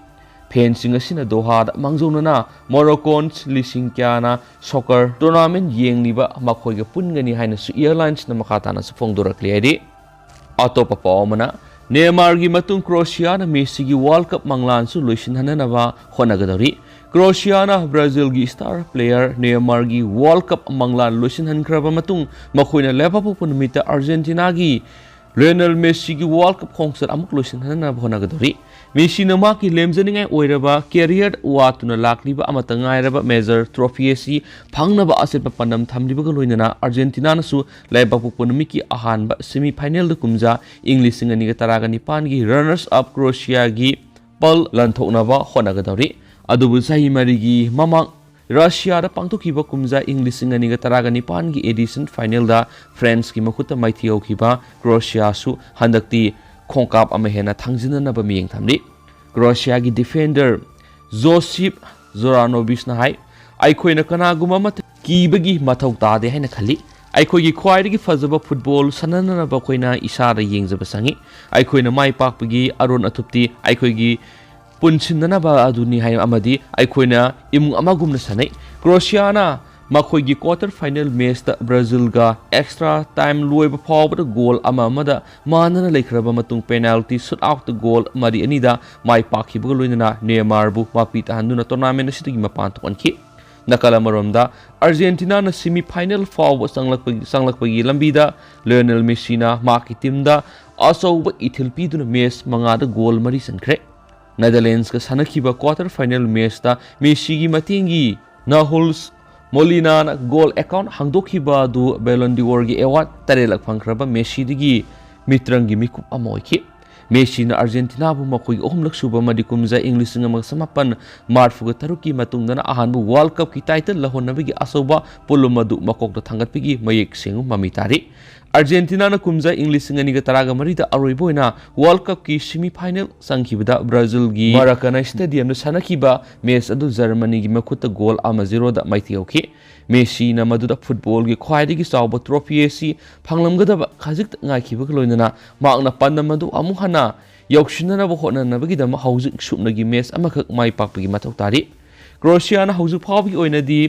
Fanꯁꯤꯡ ꯑꯁꯤꯅ ꯗꯣꯍꯥꯗ ꯃꯥꯡꯖꯧꯅꯅ Moroccans ꯂꯤꯁꯤꯡ ꯀꯌꯥꯅ soccer tournament ꯌꯦꯡꯂꯤꯕ ꯃꯈꯣꯏꯒ ꯄꯨꯟꯒꯅꯤ ꯍꯥꯏꯅꯁꯨ Airlinesꯅ ꯃꯈꯥ ꯇꯥꯅꯁꯨ ꯐꯣꯡꯗꯣꯔꯛꯂꯤ ꯍꯥꯏꯔꯤ꯫ ꯑꯇꯣꯞꯄ ꯄꯥꯎ ꯑꯃꯅ, Neymarꯒꯤ ꯃꯇꯨꯡ Croatiaꯅ Messiꯒꯤ World Cup ꯃꯪꯂꯥꯟꯁꯨ ꯂꯣꯏꯁꯤꯟꯍꯟꯅꯕ ꯍꯣꯠꯅꯒꯗꯧꯔꯤ꯫ Croatiaꯅ Brazilꯒꯤ star player Neymarꯒꯤ World Cup ꯃꯪꯂꯥꯟ ꯂꯣꯏꯁꯤꯟꯍꯟꯈ꯭ꯔꯕ ꯃꯇꯨꯡ, ꯃꯈꯣꯏꯅ ꯂꯩꯕꯥꯛꯄꯣꯛꯄ ꯅꯨꯃꯤꯠꯇ Argentinaꯒꯤ Lionel Messiꯒꯤ World Cup ꯈꯣꯡꯆꯠ ꯑꯃꯨꯛ ꯂꯣꯏꯁꯤꯟꯍꯟꯅꯕ ꯍꯣꯠꯅꯒꯗꯧꯔꯤ꯫ Messiꯅ ꯃꯍꯥꯛꯀꯤ ꯂꯦꯝꯖꯅꯤꯡꯉꯥꯏ ꯑꯣꯏꯔꯕ career ꯋꯥꯠꯇꯨꯅ ꯂꯥꯛꯂꯤꯕ ꯑꯃꯠꯇ ꯉꯥꯏꯔꯕ major trophy ꯑꯁꯤ ꯐꯪꯅꯕ ꯑꯆꯦꯠꯄ ꯄꯥꯟꯗꯝ ꯊꯝꯂꯤꯕꯒ ꯂꯣꯏꯅꯅ Argentinaꯅꯁꯨ ꯂꯩꯕꯥꯛꯄꯣꯛꯄ ꯅꯨꯃꯤꯠꯀꯤ ꯑꯍꯥꯟꯕ semifinalꯗ ꯀꯨꯝꯖꯥ ꯏꯪ ꯂꯤꯁꯤꯡ ꯑꯅꯤꯒ ꯇꯔꯥꯒ ꯅꯤꯄꯥꯟꯒꯤ runners up Croatiaꯒꯤ ꯄꯜ ꯂꯟꯊꯣꯛꯅꯕ ꯍꯣꯠꯅꯒꯗꯧꯔꯤ꯫ ꯑꯗꯨꯕꯨ ꯆꯍꯤ ꯃꯔꯤꯒꯤ ꯃꯃꯥꯡ Russiaꯗ ꯄꯥꯡꯊꯣꯛꯈꯤꯕ ꯀꯨꯝꯖꯥ ꯏꯪ ꯂꯤꯁꯤꯡ ꯑꯅꯤꯒ ꯇꯔꯥꯒ ꯅꯤꯄꯥꯟꯒꯤ edition finalꯗ Franceꯀꯤ ꯃꯈꯨꯠꯇ ꯃꯥꯏꯊꯤꯍꯧꯈꯤꯕ Croatiaꯁꯨ ꯍꯟꯗꯛꯇꯤ ꯈꯣꯡꯀꯥꯞ ꯑꯃ ꯍꯦꯟꯅ ꯊꯥꯡꯖꯤꯟꯅꯅꯕ ꯃꯤꯠꯌꯦꯡ ꯊꯝꯂꯤ꯫ Croatiaꯒꯤ defender Josip Juranovićꯅ ꯍꯥꯏ, "ꯑꯩꯈꯣꯏꯅ ꯀꯅꯥꯒꯨꯝꯕ ꯑꯃꯠꯇ ꯀꯤꯕꯒꯤ ꯃꯊꯧ ꯇꯥꯗꯦ ꯍꯥꯏꯅ ꯈꯜꯂꯤ꯫ ꯑꯩꯈꯣꯏꯒꯤ ꯈ꯭ꯋꯥꯏꯗꯒꯤ ꯐꯖꯕ ꯐꯨꯠꯕꯣꯜ ꯁꯥꯟꯅꯅꯅꯕ ꯑꯩꯈꯣꯏꯅ ꯏꯁꯥꯗ ꯌꯦꯡꯖꯕ ꯆꯪꯏ꯫ ꯑꯩꯈꯣꯏꯅ ꯃꯥꯏ ꯄꯥꯛꯄꯒꯤ ꯑꯔꯣꯟ ꯑꯊꯨꯞꯇꯤ ꯑꯩꯈꯣꯏꯒꯤ ꯄꯨꯟꯁꯤꯟꯅꯅꯕ ꯑꯗꯨꯅꯤ ꯍꯥꯏ, ꯑꯃꯗꯤ ꯑꯩꯈꯣꯏꯅ ꯏꯃꯨꯡ ꯑꯃꯒꯨꯝꯅ ꯁꯥꯟꯅꯩ꯫ ꯀ꯭ꯔꯣꯁꯤꯌꯥꯅ ꯃꯈꯣꯏꯒꯤ quarter final matchꯇ ꯕ꯭ꯔꯥꯖꯤꯜꯒ extra time ꯂꯣꯏꯕ ꯐꯥꯎꯕꯗ ꯒꯣꯜ ꯑꯃ ꯑꯃꯗ ꯃꯥꯟꯅꯅ ꯂꯩꯈ꯭ꯔꯕ ꯃꯇꯨꯡ penalty shootoutꯇ ꯒꯣꯜ ꯃꯔꯤ ꯑꯅꯤꯗ ꯃꯥꯏ ꯄꯥꯛꯈꯤꯕꯒ ꯂꯣꯏꯅꯅ ꯅꯦꯃꯥꯔꯕꯨ ꯃꯄꯤ ꯇꯥꯍꯟꯗꯨꯅ tournament ꯑꯁꯤꯗꯒꯤ ꯃꯄꯥꯟ ꯊꯣꯛꯍꯟꯈꯤ꯫ ꯅꯥꯀꯜ ꯑꯃꯔꯣꯝꯗ, ꯑꯥꯔꯖꯦꯟꯇꯤꯅꯥꯅ semi final ꯐꯥꯎꯕ ꯆꯪꯂꯛꯄꯒꯤ, ꯆꯪꯂꯛꯄꯒꯤ ꯂꯝꯕꯤꯗ ꯂꯤꯑꯣꯅꯦꯜ ꯃꯦꯁꯤꯅ ꯃꯍꯥꯛꯀꯤ teamꯗ ꯑꯆꯧꯕ ꯏꯊꯤꯜ ꯄꯤꯗꯨꯅ match ꯃꯉꯥꯗ ꯒꯣꯜ ꯃꯔꯤ ꯆꯟꯈ꯭ꯔꯦ꯫ ꯅꯦꯗꯔꯂꯦꯟꯁꯀ ꯁꯥꯟꯅꯈꯤꯕ quarter final matchꯇ ꯃꯦꯁꯤꯒꯤ ꯃꯇꯦꯡꯒꯤ ꯅꯥꯍꯨꯜꯁ ꯃꯣꯂꯤꯅꯥꯅ ꯒꯣꯜ account ꯍꯥꯡꯗꯣꯛꯈꯤꯕ ꯑꯗꯨ Ballon d'Orꯒꯤ award ꯇꯔꯦꯠꯂꯛ ꯐꯪꯈ꯭ꯔꯕ ꯃꯦꯁꯤꯗꯒꯤ ꯃꯤꯇ꯭ꯔꯪꯒꯤ ꯃꯤꯀꯨꯞ ꯑꯃ ꯑꯣꯏꯈꯤ꯫ ꯃꯦꯁꯤꯅ ꯑꯥꯔꯖꯦꯟꯇꯤꯅꯥꯕꯨ ꯃꯈꯣꯏꯒꯤ ꯑꯍꯨꯝꯂꯛ ꯁꯨꯕ ꯑꯃꯗꯤ ꯀꯨꯝꯖꯥ ꯏꯪ ꯂꯤꯁꯤꯡ ꯑꯃꯒ ꯆꯃꯥꯄꯟ ꯃꯔꯤꯐꯨꯒ ꯇꯔꯨꯛꯀꯤ ꯃꯇꯨꯡꯗꯅ ꯑꯍꯥꯟꯕ World Cupꯀꯤ title ꯂꯧꯍꯣꯟꯅꯕꯒꯤ ꯑꯆꯧꯕ ꯄꯣꯠꯂꯨꯝ ꯑꯗꯨ ꯃꯀꯣꯛꯇ ꯊꯥꯡꯒꯠꯄꯒꯤ ꯃꯌꯦꯛ ꯁꯦꯡꯕ ꯃꯃꯤ ꯇꯥꯔꯤ꯫ ꯑꯥꯔꯖꯦꯟꯇꯤꯅꯥꯅ ꯀꯨꯝꯖꯥ ꯏꯪ ꯂꯤꯁꯤꯡ ꯑꯅꯤꯒ ꯇꯔꯥꯒ ꯃꯔꯤꯗ ꯑꯔꯣꯏꯕ ꯑꯣꯏꯅ World Cupꯀꯤ semi final ꯆꯪꯈꯤꯕꯗ ꯕ꯭ꯔꯥꯖꯤꯜꯒꯤ ꯃꯔꯥꯀꯥꯅꯥ stadiumꯗ ꯁꯥꯟꯅꯈꯤꯕ match ꯑꯗꯨ ꯖꯔꯃꯅꯤꯒꯤ ꯃꯈꯨꯠꯇ ꯒꯣꯜ ꯑꯃ zeroꯗ ꯃꯥꯏꯊꯤꯍꯧꯈꯤ꯫ ꯃꯦꯁꯤꯅ ꯃꯗꯨꯗ ꯐꯨꯠꯕꯣꯜꯒꯤ ꯈ꯭ꯋꯥꯏꯗꯒꯤ ꯆꯥꯎꯕ trophy ꯑꯁꯤ ꯐꯪꯂꯝꯒꯗꯕ ꯈꯖꯤꯛꯇ ꯉꯥꯏꯈꯤꯕꯒ ꯂꯣꯏꯅꯅ ꯃꯍꯥꯛꯅ ꯄꯥꯟꯗꯝ ꯑꯗꯨ ꯑꯃꯨꯛ ꯍꯟꯅ ꯌꯧꯁꯤꯟꯅꯅꯕ ꯍꯣꯠꯅꯅꯕꯒꯤꯗꯃꯛ ꯍꯧꯖꯤꯛ ꯁꯨꯞꯅꯒꯤ match ꯑꯃꯈꯛ ꯃꯥꯏ ꯄꯥꯛꯄꯒꯤ ꯃꯊꯧ ꯇꯥꯔꯤ꯫ ꯀ꯭ꯔꯣꯁꯤꯌꯥꯅ ꯍꯧꯖꯤꯛ ꯐꯥꯎꯕꯒꯤ ꯑꯣꯏꯅꯗꯤ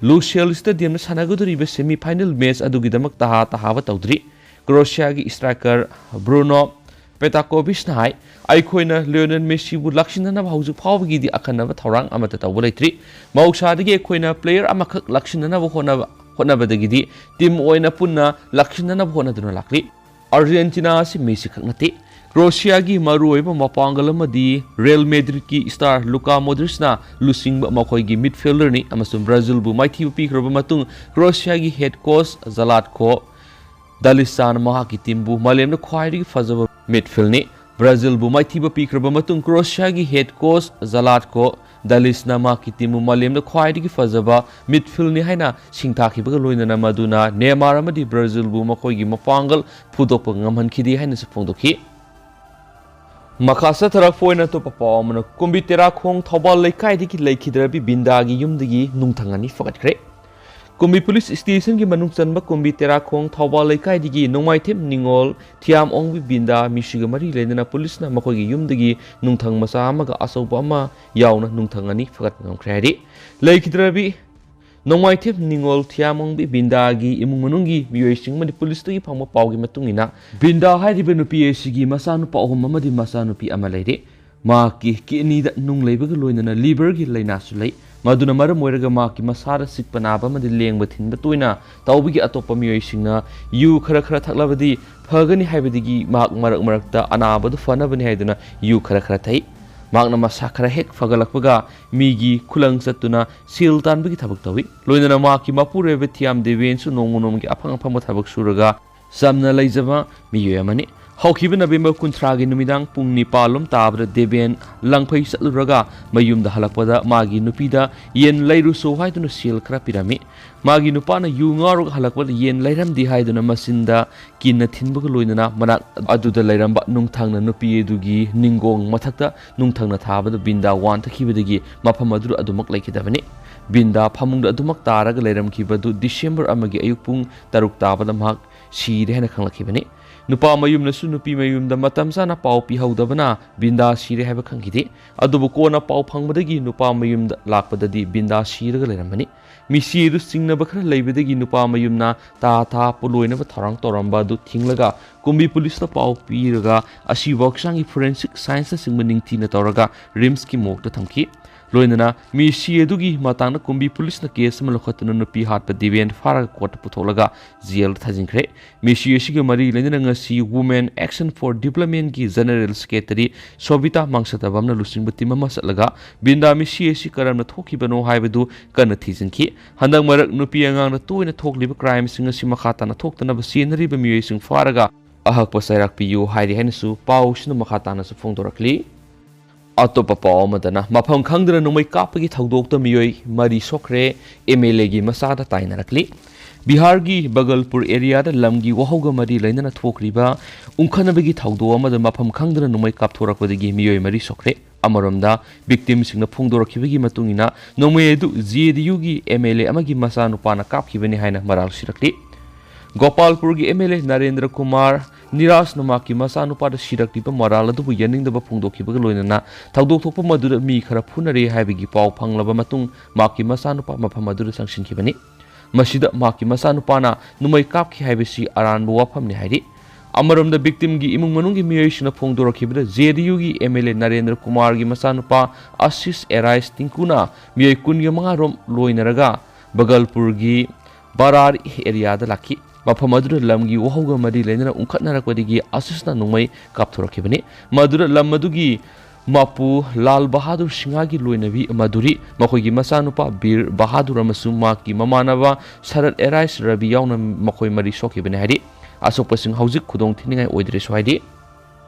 ꯂꯨꯁꯦꯜ stadiumꯗ ꯁꯥꯟꯅꯒꯗꯧꯔꯤꯕ semi final match ꯑꯗꯨꯒꯤꯗꯃꯛ ꯇꯍꯥ ꯇꯍꯥꯕ ꯇꯧꯗ꯭ꯔꯤ꯫ ꯀ꯭ꯔꯣꯁꯤꯌꯥꯒꯤ striker ꯕ꯭ꯔꯨꯅꯣ ꯄꯦꯇꯥꯀꯣꯚꯤꯆꯅ ꯍꯥꯏ, "ꯑꯩꯈꯣꯏꯅ ꯂꯤꯑꯣꯅꯦꯜ ꯃꯦꯁꯤꯕꯨ ꯂꯥꯛꯁꯤꯟꯅꯅꯕ ꯍꯧꯖꯤꯛ ꯐꯥꯎꯕꯒꯤꯗꯤ ꯑꯈꯟꯅꯕ ꯊꯧꯔꯥꯡ ꯑꯃꯠꯇ ꯇꯧꯕ ꯂꯩꯇ꯭ꯔꯤ꯫ ꯃꯍꯧꯁꯥꯗꯒꯤ ꯑꯩꯈꯣꯏꯅ player ꯑꯃꯈꯛ ꯂꯥꯛꯁꯤꯟꯅꯅꯕ ꯍꯣꯠꯅꯕ, ꯍꯣꯠꯅꯕꯗꯒꯤꯗꯤ team ꯑꯣꯏꯅ ꯄꯨꯟꯅ ꯂꯥꯛꯁꯤꯟꯅꯅꯕ ꯍꯣꯠꯅꯗꯨꯅ ꯂꯥꯛꯂꯤ꯫ ꯑꯥꯔꯖꯦꯟꯇꯤꯅꯥ ꯑꯁꯤ ꯃꯦꯁꯤ ꯈꯛ ꯅꯠꯇꯦ꯫ ꯀ꯭ꯔꯣꯁꯤꯌꯥꯒꯤ ꯃꯔꯨꯑꯣꯏꯕ ꯃꯄꯥꯡꯒꯜ ꯑꯃꯗꯤ ꯔꯤꯌꯦꯜ ꯃꯦꯗ꯭ꯔꯤꯗꯀꯤ star ꯂꯨꯀꯥ ꯃꯣꯗ꯭ꯔꯤꯆꯅ ꯂꯨꯆꯤꯡꯕ ꯃꯈꯣꯏꯒꯤ midfielderꯅꯤ ꯑꯃꯁꯨꯡ ꯕ꯭ꯔꯥꯖꯤꯜꯕꯨ ꯃꯥꯏꯊꯤꯕ ꯄꯤꯈ꯭ꯔꯕ ꯃꯇꯨꯡ ꯀ꯭ꯔꯣꯁꯤꯌꯥꯒꯤ head coach ꯖꯂꯥꯠꯀꯣ ꯗꯥꯂꯤꯁꯥꯅ ꯃꯍꯥꯛꯀꯤ teamꯕꯨ ꯃꯥꯂꯦꯝꯗ ꯈ꯭ꯋꯥꯏꯗꯒꯤ ꯐꯖꯕ midfieldꯅꯤ꯫ ꯕ꯭ꯔꯥꯖꯤꯜꯕꯨ ꯃꯥꯏꯊꯤꯕ ꯄꯤꯈ꯭ꯔꯕ ꯃꯇꯨꯡ ꯀ꯭ꯔꯣꯁꯤꯌꯥꯒꯤ head coach ꯖꯂꯥꯠꯀꯣ ꯗꯥꯂꯤꯁꯅ ꯃꯍꯥꯛꯀꯤ teamꯕꯨ ꯃꯥꯂꯦꯝꯗ ꯈ꯭ꯋꯥꯏꯗꯒꯤ ꯐꯖꯕ midfieldꯅꯤ ꯍꯥꯏꯅ ꯁꯤꯡꯊꯥꯈꯤꯕꯒ ꯂꯣꯏꯅꯅ ꯃꯗꯨꯅ ꯅꯦꯃꯥꯔ ꯑꯃꯗꯤ ꯕ꯭ꯔꯥꯖꯤꯜꯕꯨ ꯃꯈꯣꯏꯒꯤ ꯃꯄꯥꯡꯒꯜ ꯐꯨꯗꯣꯛꯄ ꯉꯝꯍꯟꯈꯤꯗꯦ ꯍꯥꯏꯅꯁꯨ ꯐꯣꯡꯗꯣꯛꯈꯤ꯫ ꯃꯈꯥ ꯆꯠꯊꯔꯛꯄ ꯑꯣꯏꯅ ꯑꯇꯣꯞꯄ ꯄꯥꯎ ꯑꯃꯅ, ꯀꯨꯝꯕꯤ ꯇꯦꯔꯥꯈꯣꯡ ꯊꯧꯕꯥꯜ ꯂꯩꯀꯥꯏꯗꯒꯤ ꯂꯩꯈꯤꯗ꯭ꯔꯕꯤ ꯕꯤꯟꯗꯥꯒꯤ ꯌꯨꯝꯗꯒꯤ ꯅꯨꯡꯊꯪ ꯑꯅꯤ ꯐꯒꯠꯈ꯭ꯔꯦ꯫ ꯀꯨꯝꯕꯤ ꯄꯨꯂꯤꯁ ꯁ꯭ꯇꯦꯁꯟꯒꯤ ꯃꯅꯨꯡ ꯆꯟꯕ ꯀꯨꯝꯕꯤ ꯇꯦꯔꯥꯈꯣꯡ ꯊꯧꯕꯥꯜ ꯂꯩꯀꯥꯏꯗꯒꯤ ꯅꯣꯡꯃꯥꯏꯊꯦꯝ ꯅꯤꯉꯣꯜ ꯊꯤꯌꯥꯝ ꯑꯣꯡꯕꯤ ꯕꯤꯟꯗꯥ ꯃꯤꯁꯤꯒ ꯃꯔꯤ ꯂꯩꯅꯅ ꯄꯨꯂꯤꯁꯅ ꯃꯈꯣꯏꯒꯤ ꯌꯨꯝꯗꯒꯤ ꯅꯨꯡꯊꯪ ꯃꯆꯥ ꯑꯃꯒ ꯑꯆꯧꯕ ꯑꯃ ꯌꯥꯎꯅ ꯅꯨꯡꯊꯪ ꯑꯅꯤ ꯐꯒꯠꯄ ꯉꯝꯈ꯭ꯔꯦ ꯍꯥꯏꯔꯤ꯫ ꯂꯩꯈꯤꯗ꯭ꯔꯕꯤ ꯅꯣꯡꯃꯥꯏꯊꯦꯝ ꯅꯤꯉꯣꯜ ꯊꯤꯌꯥꯝ ꯑꯣꯡꯕꯤ ꯕꯤꯟꯗꯥꯒꯤ ꯏꯃꯨꯡ ꯃꯅꯨꯡꯒꯤ ꯃꯤꯑꯣꯏꯁꯤꯡ ꯑꯃꯗꯤ ꯄꯨꯂꯤꯁꯇꯒꯤ ꯐꯪꯕ ꯄꯥꯎꯒꯤ ꯃꯇꯨꯡ ꯏꯟꯅ, ꯕꯤꯟꯗꯥ ꯍꯥꯏꯔꯤꯕ ꯅꯨꯄꯤ ꯑꯁꯤꯒꯤ ꯃꯆꯥꯅꯨꯄꯥ ꯑꯍꯨꯝ ꯑꯃꯗꯤ ꯃꯆꯥꯅꯨꯄꯤ ꯑꯃ ꯂꯩꯔꯦ꯫ ꯃꯍꯥꯛꯀꯤ ꯀꯤꯗꯅꯤꯗ ꯅꯨꯡ ꯂꯩꯕꯒ ꯂꯣꯏꯅꯅ ꯂꯤꯚꯔꯒꯤ ꯂꯥꯏꯅꯥꯁꯨ ꯂꯩ꯫ ꯃꯗꯨꯅ ꯃꯔꯝ ꯑꯣꯏꯔꯒ ꯃꯍꯥꯛꯀꯤ ꯃꯁꯥꯗ ꯆꯤꯛꯄ ꯅꯥꯕ ꯑꯃꯗꯤ ꯂꯦꯡꯕ ꯊꯤꯟꯕ ꯇꯣꯏꯅ ꯇꯧꯕꯒꯤ ꯑꯇꯣꯞꯄ ꯃꯤꯑꯣꯏꯁꯤꯡꯅ ꯌꯨ ꯈꯔ ꯈꯔ ꯊꯛꯂꯕꯗꯤ ꯐꯒꯅꯤ ꯍꯥꯏꯕꯗꯒꯤ ꯃꯍꯥꯛ ꯃꯔꯛ ꯃꯔꯛꯇ ꯑꯅꯥꯕꯗꯨ ꯐꯅꯕꯅꯤ ꯍꯥꯏꯗꯨꯅ ꯌꯨ ꯈꯔ ꯈꯔ ꯊꯛꯏ꯫ ꯃꯍꯥꯛꯅ ꯃꯁꯥ ꯈꯔ ꯍꯦꯛ ꯐꯒꯠꯂꯛꯄꯒ ꯃꯤꯒꯤ ꯈꯨꯂꯪ ꯆꯠꯇꯨꯅ ꯁꯦꯜ ꯇꯥꯟꯕꯒꯤ ꯊꯕꯛ ꯇꯧꯏ꯫ ꯂꯣꯏꯅꯅ ꯃꯍꯥꯛꯀꯤ ꯃꯄꯨꯔꯣꯏꯕ ꯊꯤꯌꯥꯝ ꯗꯦꯕꯦꯟꯁꯨ ꯅꯣꯡꯃ ꯅꯣꯡꯃꯒꯤ ꯑꯐꯪ ꯑꯐꯪꯕ ꯊꯕꯛ ꯁꯨꯔꯒ ꯆꯝꯅ ꯂꯩꯖꯕ ꯃꯤꯑꯣꯏ ꯑꯃꯅꯤ꯫ ꯍꯧꯈꯤꯕ ꯅꯕꯦꯝꯕꯔ ꯀꯨꯟꯊ꯭ꯔꯥꯒꯤ ꯅꯨꯃꯤꯗꯥꯡ ꯄꯨꯡ ꯅꯤꯄꯥꯜ ꯂꯣꯝ ꯇꯥꯕꯗ ꯗꯦꯕꯦꯟ ꯂꯪꯐꯩ ꯆꯠꯂꯨꯔꯒ ꯃꯌꯨꯝꯗ ꯍꯜꯂꯛꯄꯗ ꯃꯥꯒꯤ ꯅꯨꯄꯤꯗ "ꯌꯦꯟ ꯂꯩꯔꯨꯁꯣ" ꯍꯥꯏꯗꯨꯅ ꯁꯦꯜ ꯈꯔ ꯄꯤꯔꯝꯃꯤ꯫ ꯃꯥꯒꯤ ꯅꯨꯄꯥꯅ ꯌꯨ ꯉꯥꯎꯔꯒ ꯍꯜꯂꯛꯄꯗ ꯌꯦꯟ ꯂꯩꯔꯝꯗꯦ ꯍꯥꯏꯗꯨꯅ ꯃꯆꯤꯟꯗ ꯀꯤꯟꯅ ꯊꯤꯟꯕꯒ ꯂꯣꯏꯅꯅ ꯃꯅꯥꯛ ꯑꯗꯨꯗ ꯂꯩꯔꯝꯕ ꯅꯨꯡꯊꯪꯅ ꯅꯨꯄꯤ ꯑꯗꯨꯒꯤ ꯅꯤꯡꯒꯣꯡ ꯃꯊꯛꯇ ꯅꯨꯡꯊꯪꯅ ꯊꯥꯕꯗ ꯕꯤꯟꯗꯥ ꯋꯥꯟꯊꯈꯤꯕꯗꯒꯤ ꯃꯐꯝ ꯑꯗꯨꯗ ꯑꯗꯨꯃꯛ ꯂꯩꯈꯤꯗꯕꯅꯤ꯫ ꯕꯤꯟꯗꯥ ꯐꯃꯨꯡꯗ ꯑꯗꯨꯃꯛ ꯇꯥꯔꯒ ꯂꯩꯔꯝꯈꯤꯕꯗꯨ ꯗꯤꯁꯦꯝꯕꯔ ꯑꯃꯒꯤ ꯑꯌꯨꯛ ꯄꯨꯡ ꯇꯔꯨꯛ ꯇꯥꯕꯗ ꯃꯍꯥꯛ ꯁꯤꯔꯦ ꯍꯥꯏꯅ ꯈꯪꯂꯛꯈꯤꯕꯅꯤ꯫ ꯅꯨꯄꯥ ꯃꯌꯨꯝꯅꯁꯨ ꯅꯨꯄꯤ ꯃꯌꯨꯝꯗ ꯃꯇꯝ ꯆꯥꯅ ꯄꯥꯎ ꯄꯤꯍꯧꯗꯕꯅ ꯕꯤꯟꯗꯥ ꯁꯤꯔꯦ ꯍꯥꯏꯕ ꯈꯪꯈꯤꯗꯦ꯫ ꯑꯗꯨꯕꯨ ꯀꯣꯟꯅ ꯄꯥꯎ ꯐꯪꯕꯗꯒꯤ ꯅꯨꯄꯥ ꯃꯌꯨꯝꯗ ꯂꯥꯛꯄꯗꯗꯤ ꯕꯤꯟꯗꯥ ꯁꯤꯔꯒ ꯂꯩꯔꯝꯕꯅꯤ꯫ ꯃꯤꯁꯤ ꯑꯗꯨ ꯆꯤꯡꯅꯕ ꯈꯔ ꯂꯩꯕꯗꯒꯤ ꯅꯨꯄꯥ ꯃꯌꯨꯝꯅ ꯇꯥ ꯊꯥ ꯄꯣꯂꯣꯏꯅꯕ ꯊꯧꯔꯥꯡ ꯇꯧꯔꯝꯕ ꯑꯗꯨ ꯊꯤꯡꯂꯒ ꯀꯨꯝꯕꯤ ꯄꯨꯂꯤꯁꯇ ꯄꯥꯎ ꯄꯤꯔꯒ ꯑꯁꯤꯕ ꯍꯛꯆꯥꯡꯒꯤ forensic scienceꯅꯆꯤꯡꯕ ꯅꯤꯡꯊꯤꯅ ꯇꯧꯔꯒ ꯔꯤꯝꯁꯀꯤ ꯃꯣꯔꯒꯇ ꯊꯝꯈꯤ꯫ ꯂꯣꯏꯅꯅ ꯃꯤꯁꯤ ꯑꯗꯨꯒꯤ ꯃꯇꯥꯡꯗ ꯀꯨꯝꯕꯤ ꯄꯨꯂꯤꯁꯅ ꯀꯦꯁ ꯑꯃ ꯂꯧꯈꯠꯇꯨꯅ ꯅꯨꯄꯤ ꯍꯥꯠꯄ ꯗꯤꯕꯦꯟ ꯐꯥꯔꯒ ꯀꯣꯔꯠꯇ ꯄꯨꯊꯣꯛꯂꯒ ꯖꯦꯜꯗ ꯊꯥꯖꯤꯟꯈ꯭ꯔꯦ꯫ ꯃꯤꯁꯤ ꯑꯁꯤꯒ ꯃꯔꯤ ꯂꯩꯅꯅ ꯉꯁꯤ Women Action for Developmentꯀꯤ General Secretary ꯁꯣꯕꯤꯇꯥ ꯃꯥꯡꯁꯇꯕꯝꯅ ꯂꯨꯆꯤꯡꯕ ꯇꯤꯝ ꯑꯃ ꯆꯠꯂꯒ ꯕꯤꯟꯗꯥ ꯃꯤꯁꯤ ꯑꯁꯤ ꯀꯔꯝꯅ ꯊꯣꯛꯈꯤꯕꯅꯣ ꯍꯥꯏꯕꯗꯨ ꯀꯟꯅ ꯊꯤꯖꯤꯟꯈꯤ꯫ ꯍꯟꯗꯛ ꯃꯔꯛ ꯅꯨꯄꯤ ꯑꯉꯥꯡꯗ ꯇꯣꯏꯅ ꯊꯣꯛꯂꯤꯕ crimeꯁꯤꯡ ꯑꯁꯤ ꯃꯈꯥ ꯇꯥꯅ ꯊꯣꯛꯇꯅꯕ ꯆꯦꯟꯅꯔꯤꯕ ꯃꯤꯑꯣꯏꯁꯤꯡ ꯐꯥꯔꯒ ꯑꯍꯛꯄ ꯆꯩꯔꯥꯛ ꯄꯤꯌꯨ ꯍꯥꯏꯔꯤ ꯍꯥꯏꯅꯁꯨ ꯄꯥꯎꯁꯤꯅ ꯃꯈꯥ ꯇꯥꯅꯁꯨ ꯐꯣꯡꯗꯣꯔꯛꯂꯤ꯫ ꯑꯇꯣꯞꯄ ꯄꯥꯎ ꯑꯃꯗꯅ, ꯃꯐꯝ ꯈꯪꯗꯅ ꯅꯣꯡꯃꯩ ꯀꯥꯞꯄꯒꯤ ꯊꯧꯗꯣꯛꯇ ꯃꯤꯑꯣꯏ ꯃꯔꯤ ꯁꯣꯛꯈ꯭ꯔꯦ, MLAꯒꯤ ꯃꯆꯥꯗ ꯇꯥꯏꯅꯔꯛꯂꯤ꯫ ꯕꯤꯍꯥꯔꯒꯤ ꯕꯒꯜꯄꯨꯔ areaꯗ ꯂꯝꯒꯤ ꯋꯥꯍꯧꯒ ꯃꯔꯤ ꯂꯩꯅꯅ ꯊꯣꯛꯈ꯭ꯔꯤꯕ ꯎꯪꯈꯠꯅꯕꯒꯤ ꯊꯧꯗꯣꯛ ꯑꯃꯗ ꯃꯐꯝ ꯈꯪꯗꯅ ꯅꯣꯡꯃꯩ ꯀꯥꯞꯊꯣꯔꯛꯄꯗꯒꯤ ꯃꯤꯑꯣꯏ ꯃꯔꯤ ꯁꯣꯛꯈ꯭ꯔꯦ꯫ ꯑꯃꯔꯣꯝꯗ, victimꯁꯤꯡꯅ ꯐꯣꯡꯗꯣꯔꯛꯈꯤꯕꯒꯤ ꯃꯇꯨꯡ ꯏꯟꯅ, ꯅꯣꯡꯃꯩ ꯑꯗꯨ JDUꯒꯤ MLA ꯑꯃꯒꯤ ꯃꯆꯥꯅꯨꯄꯥꯅ ꯀꯥꯞꯈꯤꯕꯅꯤ ꯍꯥꯏꯅ ꯃꯔꯥꯜ ꯁꯤꯔꯛꯂꯤ꯫ ꯒꯣꯄꯥꯜꯄꯨꯔꯒꯤ MLA ꯅꯔꯦꯟꯗ꯭ꯔ ꯀꯨꯃꯥꯔ ꯅꯤꯔꯥꯖꯅ ꯃꯍꯥꯛꯀꯤ ꯃꯆꯥꯅꯨꯄꯥꯗ ꯁꯤꯔꯛꯂꯤꯕ ꯃꯔꯥꯜ ꯑꯗꯨꯕꯨ ꯌꯥꯅꯤꯡꯗꯕ ꯐꯣꯡꯗꯣꯛꯈꯤꯕꯒ ꯂꯣꯏꯅꯅ ꯊꯧꯗꯣꯛ ꯊꯣꯛꯄ ꯃꯗꯨꯗ ꯃꯤ ꯈꯔ ꯐꯨꯅꯔꯦ ꯍꯥꯏꯕꯒꯤ ꯄꯥꯎ ꯐꯪꯂꯕ ꯃꯇꯨꯡ ꯃꯍꯥꯛꯀꯤ ꯃꯆꯥꯅꯨꯄꯥ ꯃꯐꯝ ꯑꯗꯨꯗ ꯆꯪꯁꯤꯟꯈꯤꯕꯅꯤ꯫ ꯃꯁꯤꯗ ꯃꯍꯥꯛꯀꯤ ꯃꯆꯥꯅꯨꯄꯥꯅ ꯅꯣꯡꯃꯩ ꯀꯥꯞꯈꯤ ꯍꯥꯏꯕꯁꯤ ꯑꯔꯥꯟꯕ ꯋꯥꯐꯝꯅꯤ ꯍꯥꯏꯔꯤ꯫ ꯑꯃꯔꯣꯝꯗ, victimꯒꯤ ꯏꯃꯨꯡ ꯃꯅꯨꯡꯒꯤ ꯃꯤꯑꯣꯏꯁꯤꯡꯅ ꯐꯣꯡꯗꯣꯔꯛꯈꯤꯕꯗ, JDUꯒꯤ MLA ꯅꯔꯦꯟꯗ꯭ꯔ ꯀꯨꯃꯥꯔꯒꯤ ꯃꯆꯥꯅꯨꯄꯥ ꯑꯁꯤꯁ ꯑꯦꯔꯥꯏꯁ ꯇꯤꯡꯀꯨꯅ ꯃꯤꯑꯣꯏ ꯀꯨꯟꯒ ꯃꯉꯥ ꯔꯣꯝ ꯂꯣꯏꯅꯔꯒ ꯕꯒꯜꯄꯨꯔꯒꯤ ꯕꯔꯥꯔ ꯑꯦꯔꯤꯌꯥꯗ ꯂꯥꯛꯈꯤ꯫ ꯃꯐꯝ ꯑꯗꯨꯗ ꯂꯝꯒꯤ ꯋꯥꯍꯧꯒ ꯃꯔꯤ ꯂꯩꯅꯅ ꯎꯪꯈꯠꯅꯔꯛꯄꯗꯒꯤ ꯑꯁꯤꯁꯅ ꯅꯣꯡꯃꯩ ꯀꯥꯞꯊꯣꯔꯛꯈꯤꯕꯅꯤ꯫ ꯃꯗꯨꯗ ꯂꯝ ꯑꯗꯨꯒꯤ ꯃꯄꯨ ꯂꯥꯜ ꯕꯍꯥꯗꯨꯔ ꯁꯤꯡꯍꯒꯤ ꯂꯣꯏꯅꯕꯤ ꯃꯗꯨꯔꯤ, ꯃꯈꯣꯏꯒꯤ ꯃꯆꯥꯅꯨꯄꯥ ꯕꯤꯔ ꯕꯍꯥꯗꯨꯔ ꯑꯃꯁꯨꯡ ꯃꯍꯥꯛꯀꯤ ꯃꯃꯥꯟꯅꯕ ꯁꯔꯠ ꯑꯦꯔꯥꯏꯁ ꯔꯕꯤ ꯌꯥꯎꯅ ꯃꯈꯣꯏ ꯃꯔꯤ ꯁꯣꯛꯈꯤꯕꯅꯤ ꯍꯥꯏꯔꯤ꯫ ꯑꯁꯣꯛꯄꯁꯤꯡ ꯍꯧꯖꯤꯛ ꯈꯨꯗꯣꯡ ꯊꯤꯅꯤꯡꯉꯥꯏ ꯑꯣꯏꯗ꯭ꯔꯦꯁꯨ ꯍꯥꯏꯔꯤ꯫